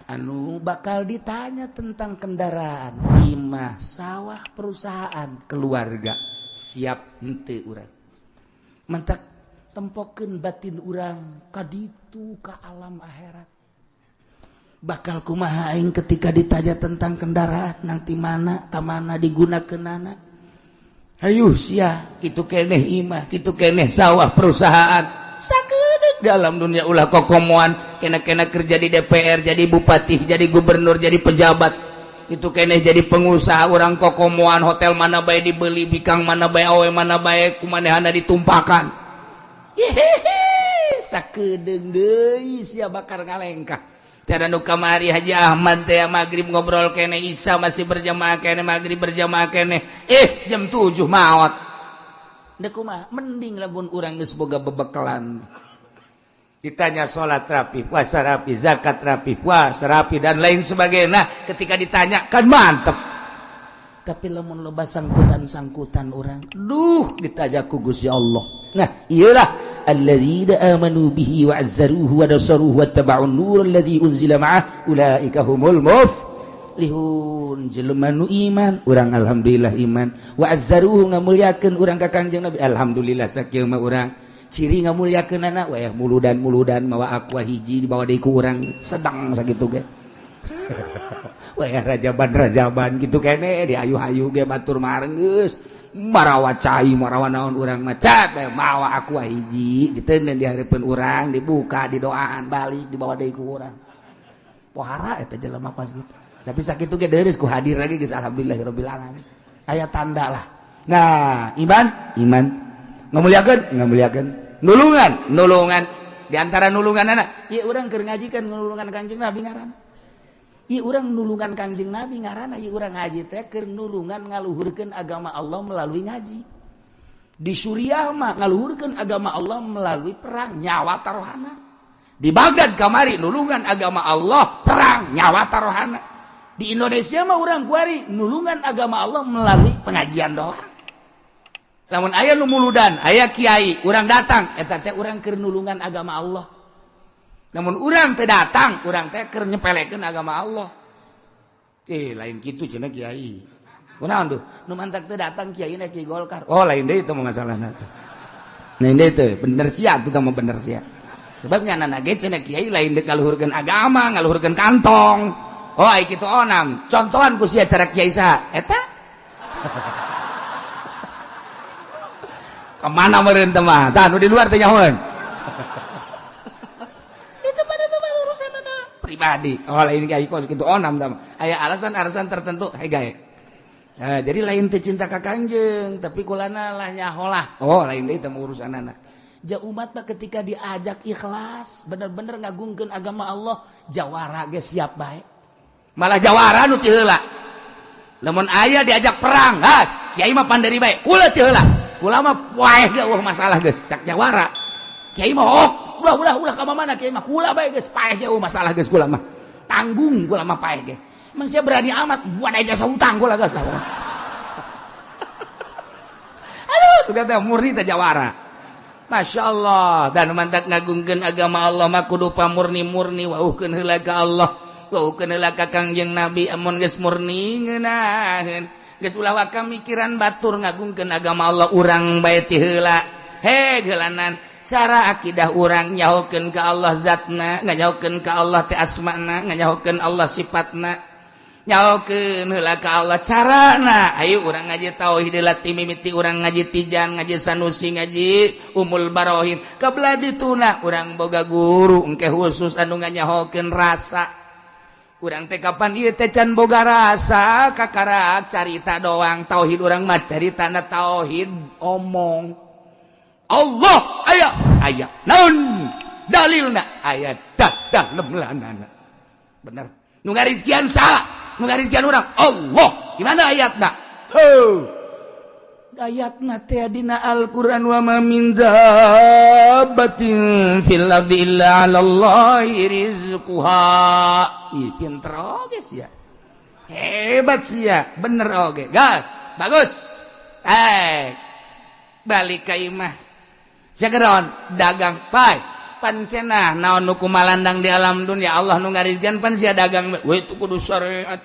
[SPEAKER 1] anu bakal ditanya tentang kendaraan, imah, sawah, perusahaan, keluarga, siap henteu urang? Mentak tempokeun batin urang kaditu, ka alam akhirat. Bakal kumaha aing ketika ditanya tentang kendaraan nanti, mana ka mana digunakeunana? Hayu sia, kitu keneh imah, kitu keneh sawah, perusahaan, sakedeuk dalam dunia. Ulah kokomoan kena-kena kerja di DPR, jadi bupati, jadi gubernur, jadi pejabat itu keneh, jadi pengusaha. Urang kokomoan, hotel mana bae dibeli, bikang mana bae, awe mana bae kumanehana ditumpakan. Hehehe, sakedeung deui sia bakal ngalengkah. Cara nu kamari Haji Ahmad teh, maghrib ngobrol kene, Isa masih berjamaah kene, maghrib berjamaah kene, jam 7 maot. Dek kumaha? Mending lamun urang geus boga bebekalan, ditanya sholat rapi, puasa rapi, zakat rapi, puasa rapi, dan lain sebagainya. Nah, ketika ditanya kan mantep.
[SPEAKER 2] Tapi lamun loba sangkutan-sangkutan urang, duh, ditaja ku Gusti Allah. Nah, iyalah alladzina amanu bihi wa azzaruhu wa nasaruhu wattaba'un nur alladzi unzila ma'ah ulaika humul muflihun. Jelema nu iman, urang alhamdulillah iman, wa azzaruhu, ngamulyakeun urang ka Kangjeng Nabi, alhamdulillah. Sakieu mah urang ciri ngamulyakeun anak wayah muludan-muludan mawa Aqua hiji dibawa deui ku urang, sedang sakitu ge. Wayah rajaban-rajaban gitu kene diayu-ayu ge, batur mah geus marawa cai, marawa naon, urang maca mawa Aqua hiji diteundeun di hareupeun urang, dibuka, didoaan, balik dibawa deui ku urang. Pohara eta jelema pas gitu. Tapi sakitu ge deureus ku hadir lagi geus, alhamdulillahirabbil alamin, aya tanda lah. Nah, iman, iman, ngamuliakeun, ngamuliakeun, nulungan, nulungan. Di antara nulungan anak ieu urang keur ngaji kan nulungan Kangjeng Nabi ngaranna. Ieu urang nulungan Kangjeng Nabi ngaranna. Ieu urang ngaji teh keur nulungan ngaluhurkeun agama Allah melalui ngaji. Di Suriah mah ngaluhurkeun agama Allah melalui perang, nyawa taruhana. Di Baghdad kamari nulungan agama Allah perang, nyawa taruhana. Di Indonesia mah urang kuari nulungan agama Allah melalui pengajian doang. Lamun aya nu muludan, aya kiai, urang datang, eta teh urang keur nulungan agama Allah. Namun urang teh datang, urang teh keur nyepelekeun agama Allah. Eh, lain kitu cenah kiai. Kunaon tuh? Nu mantak teh datang kiai na kiai Golkar. Oh, lain deui itu mah masalahna teh. Lain deui teh, bener sia tuh mah, bener sia. Sebabnya anak ge cenah kiai lain deuk ngaluhurkeun agama, ngaluhurkeun kantong. Oh, ai kitu onam. Contohan ku sia cara kiai saha? Eta? Kemana meureun teh mah? Tah, nu di luar teh nyahoeun. Itu pada itu mah urusan anak pribadi. Oh, lain kiai kos kitu onam tah. Aya alasan-alasan tertentu hei gae. Nah, jadi lain teh cinta ka Kanjeng, tapi kulana lah nyaholah. Oh, lain deui teh urusan anak. Ja umat mah ketika diajak ikhlas, bener-bener ngagungkeun agama Allah, jawara ge siap bae. Malah jawara nu ti heula. Lamun aya diajak perang, gas, kiai mah panderi bae. Kula ti heula. Kula mah poeh ge eueuh masalah geus, cak jawara. Kiai mah oh, ulah ulah ulah ka mana kiai mah, kula bae geus paeh ge eueuh masalah geus kula mah. Tanggung kula mah paeh ge. Emang saya berani amat buat aja hutang kula geus lah. Aduh, sudah teh murni teh jawara. Masya Allah, dan mantak ngagungkeun agama Allah mah kudu pamurni-murni, wauhkeun heula ka Allah, wauhkeun heula ka Kangjeng Nabi. Amun geus murni ngeunaheun, geus ulah waka mikiran batur, ngagungkeun agama Allah urang bae ti heula. He geulanan cara akidah urang, nyahokeun ka Allah zatna, nganyahokeun ka Allah teh asmana, nganyahokeun Allah sifatna, nyahokeun heula ka Allah carana. Ayo urang ngaji tauhid heula ti mimiti urang ngaji Tijan, ngaji Sanusi, ngaji Umul Barohin. Kabelah dituna urang boga guru engke khusus anu nganyahokeun rasa. Urang teh kapan ieu teh can boga rasa, kakara carita doang tauhid urang mah, caritana tauhid omong. Allah aya, aya naon dalilna? Aya dadah lemlanana. Bener, nu ngarizkian saha? Nu ngarizkian urang Allah. Gimana ayatna? Heuh, ayatna teh dina Al-Qur'an, wa ma min dabbatin fil ardi illa 'ala Allahi rizquha. Ih, pinter oge sia, hebat sia, bener oge, gas, bagus. Eh, balik ka imah segeron dagang pai pan cenah naon nu kumalandang di alam dunia, Allah nu ngarizkian, pan sia dagang we itu kudu syariat,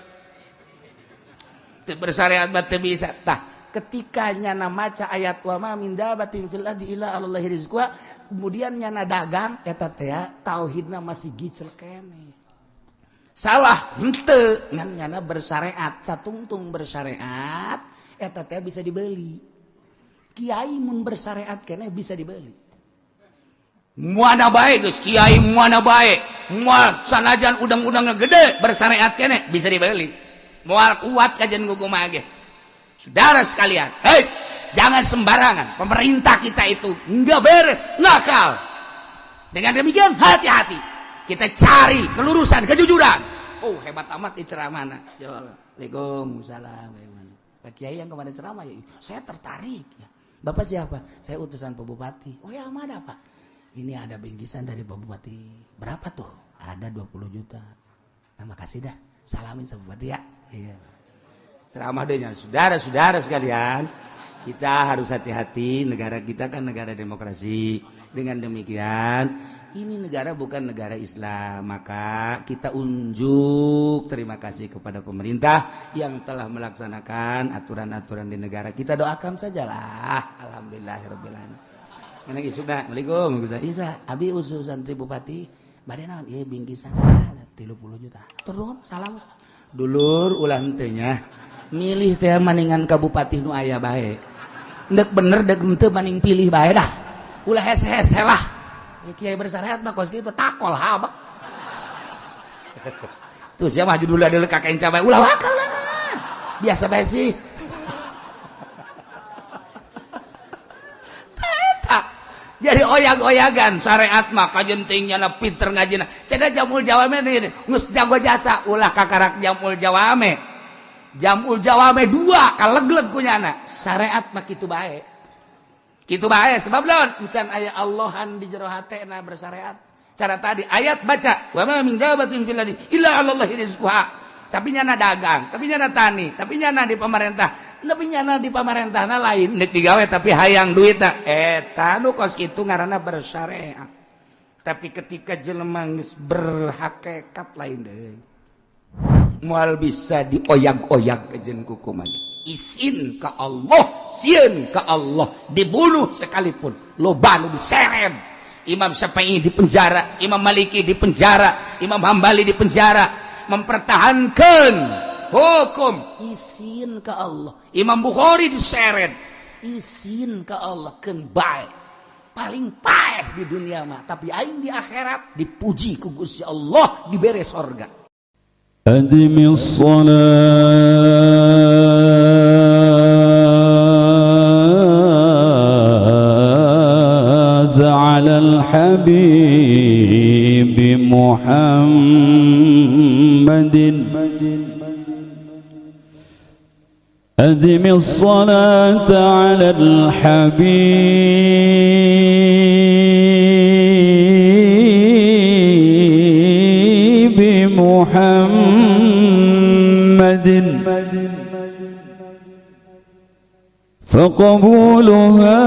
[SPEAKER 2] teu bersyariat mah teu bisa. Tah, ketika nyana maca ayat wa ma min dabatin fil ardi illa 'alallahi rizquha, kemudian nyana dagang, eta teh tauhidna masih gicel kene. Salah henteu, ngan nyana bersyariat satungtung, bersyariat eta teh bisa dibeli. Kiai mun bersyariat kene bisa dibeli. Mana bae geus kiai, mana bae, moal sanajan udang-udangna gede, bersyariat kene bisa dibeli, moal kuat kajian kumaha ge. Saudara sekalian, hei, jangan sembarangan. Pemerintah kita itu nggak beres, nakal. Dengan demikian hati-hati, kita cari kelurusan, kejujuran. Oh, hebat amat di ceramah. Waalaikumsalam. Pak Kiai yang kemarin ceramah ya, saya tertarik ya. Bapak siapa? Saya utusan Pak Bupati. Oh ya, mana Pak? Ini ada bingkisan dari Pak Bupati. Berapa tuh? Ada 20 juta. Nah, makasih dah. Salamin sama Bupati ya. Iya. Ceramah deh, saudara-saudara sekalian, kita harus hati-hati. Negara kita kan negara demokrasi. Dengan demikian, ini negara bukan negara Islam, maka kita unjuk terima kasih kepada pemerintah yang telah melaksanakan aturan-aturan di negara. Kita doakan sajalah. Alhamdulillahirabbil alamin. Karena isukna, Assalamualaikum, Isa, abi usul santri bupati, bade naon? Ieu bingkisan 30 juta. Turun, salam. Dulur, ulah henteu nya. Milih teh maningan ka bupati nu aya bae. Ndek bener dek henteu, maning pilih bae dah. Ulah hese-hese lah. Ya, kiai bersyariat mah kos kitu takol habak. Tuh siapa maju dulu adalah kakek cabai, ulah wakal lah. Biasa bae sih. Jadi oyag-oyagan syariat mah kajentingnya na pinter ngajina. Cenah jamul jawame nih geus jago jasa, ulah kakarak jamul jawame. Jamul jawame dua kalegleg kunyana. Syariat mah kitu bae. Kitu bae sebab lawan encan aya Allahan di jero hatena bersyariat. Cara tadi ayat baca wa ma min dabatin fil ardi illa 'alallahi rizquha. Tapi nyana dagang, tapi nyana tani, tapi nyana di pemerintah, tapi nyana di pamarentahna lain nek digawe tapi hayang duitna. Eta nu kos kitu ngaranna bersyariat. Tapi ketika jelema geus berhakikat lain deui. Moal bisa dioyag-oyag kejen kukuman. Isin ke Allah, sieun ke Allah, dibunuh sekalipun loba nu diseret. Imam Syafi'i di penjara, Imam Maliki di penjara, Imam Hambali di penjara, mempertahankan hukum isin ke Allah. Imam Bukhari diseret, isin ke Allah, keun bae. Paling paeh di dunia mah, tapi aing di akhirat dipuji ku Gusti Allah, dibere sorga.
[SPEAKER 3] أدم الصلاة على الحبيب محمد، أدم الصلاة على الحبيب محمد، فقبولها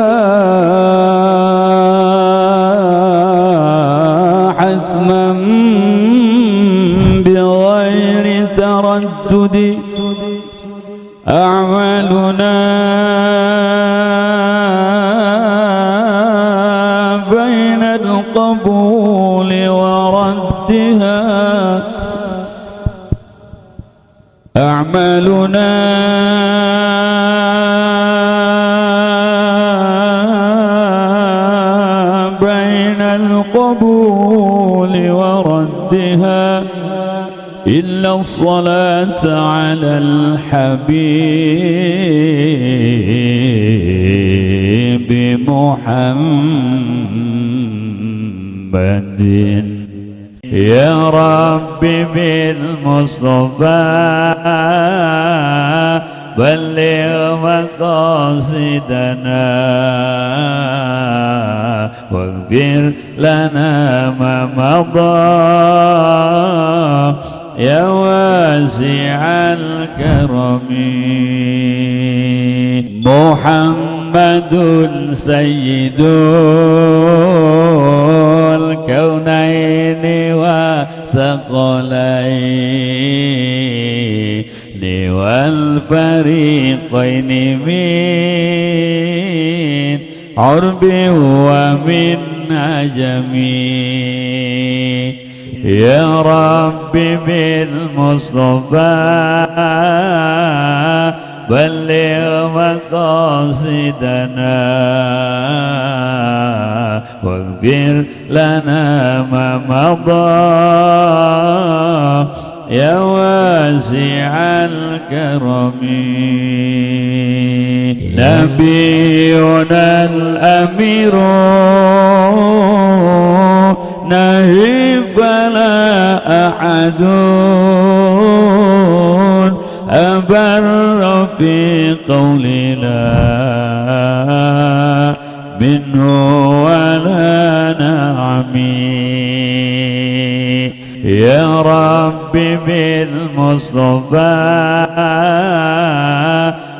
[SPEAKER 3] حتما بغير تردد، أعمالنا بين القبول وردها، أعمالنا بين القبول وردها، إلا الصلاة على الحبيب محمد. يا رب بالمصطفى بلغ مقاصدنا واغفر لنا ما مضى يا واسع الكرم. محمد سيد الكونين والثقلين والفريقين من عرب ومن عجم، يا رب بالمصطفى بلغ مقاصدنا واغفر لنا ما مضى يا واسع الكرم. نبينا الأمير نهي فلا أحد أبر في قولنا منه ولا نعمي. يا رب بالمصطفى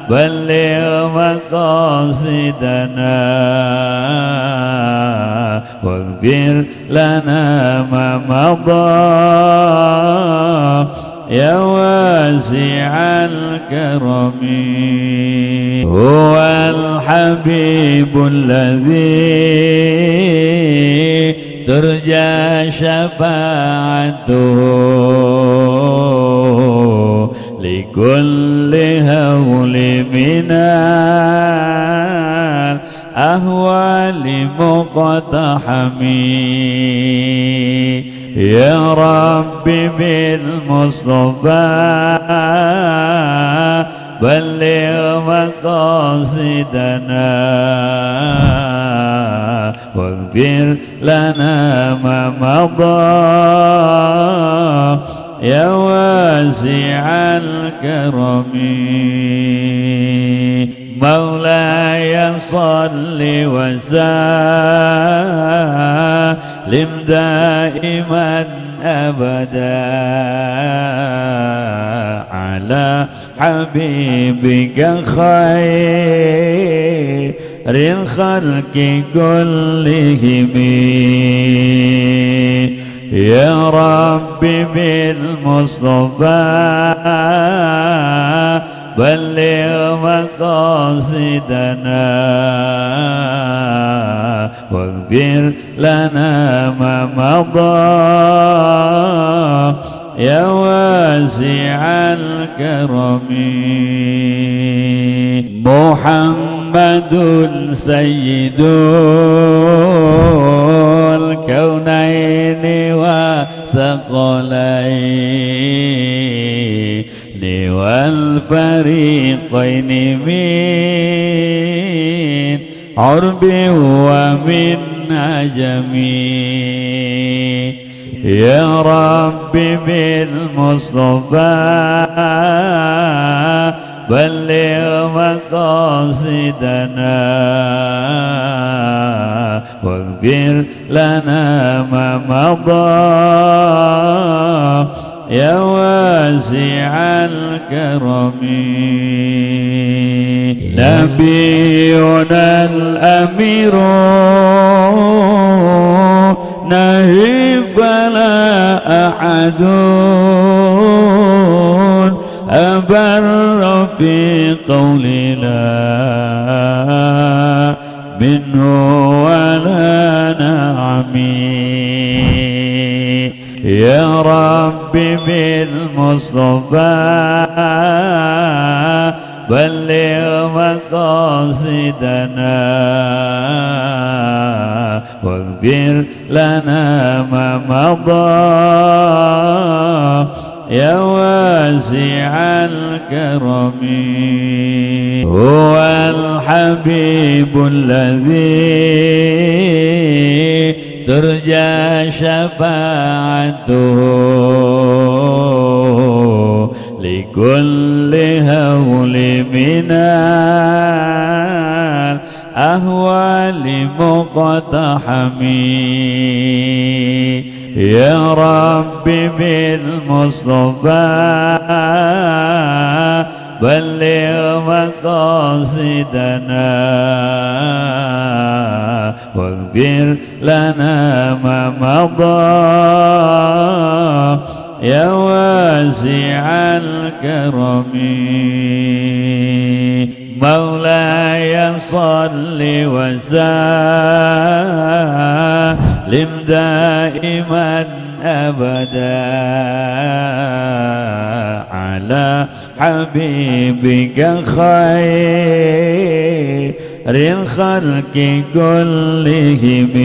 [SPEAKER 3] بلغ مقاصدنا واغفر لنا ما مضى يا واسع الكرم. هو الحبيب الذي ترجى شفاعته لكل هول من الأهوال مقتحم. يا رب بالمصطفى بلغ مقاصدنا واغفر لنا ما مضى يا واسع الكرم. مولاي صل وسلم دائما أبدا على حبيبك خير الخلق كلهم. يا رب بالمصطفى بلغ مقاصدنا واغفر لنا ما مضى يا واسع الكرم. محمد سيد الكونين والثقلين والفريقين من عرب ومن عجم. يا رب بالمصطفى بلغ مقاصدنا واغفر لنا ما مضى يا واسع الكرم. نبينا الأمير نهي فلا أحد أبر في قولنا منه ولا نعمي. يا رب بالمصطفى بلغ مقاصدنا واغفر لنا ما مضى يا واسع الكرم. هو الحبيب الذي ترجى شفاعته لكل هول من الأهوال مقتحم. يا رب بالمصطفى بلغ مقاصدنا واغفر لنا ما مضى يا واسع الكرم. مولاي صل وسلم دائما أبدا على حبيبك خير الخلق كلهم.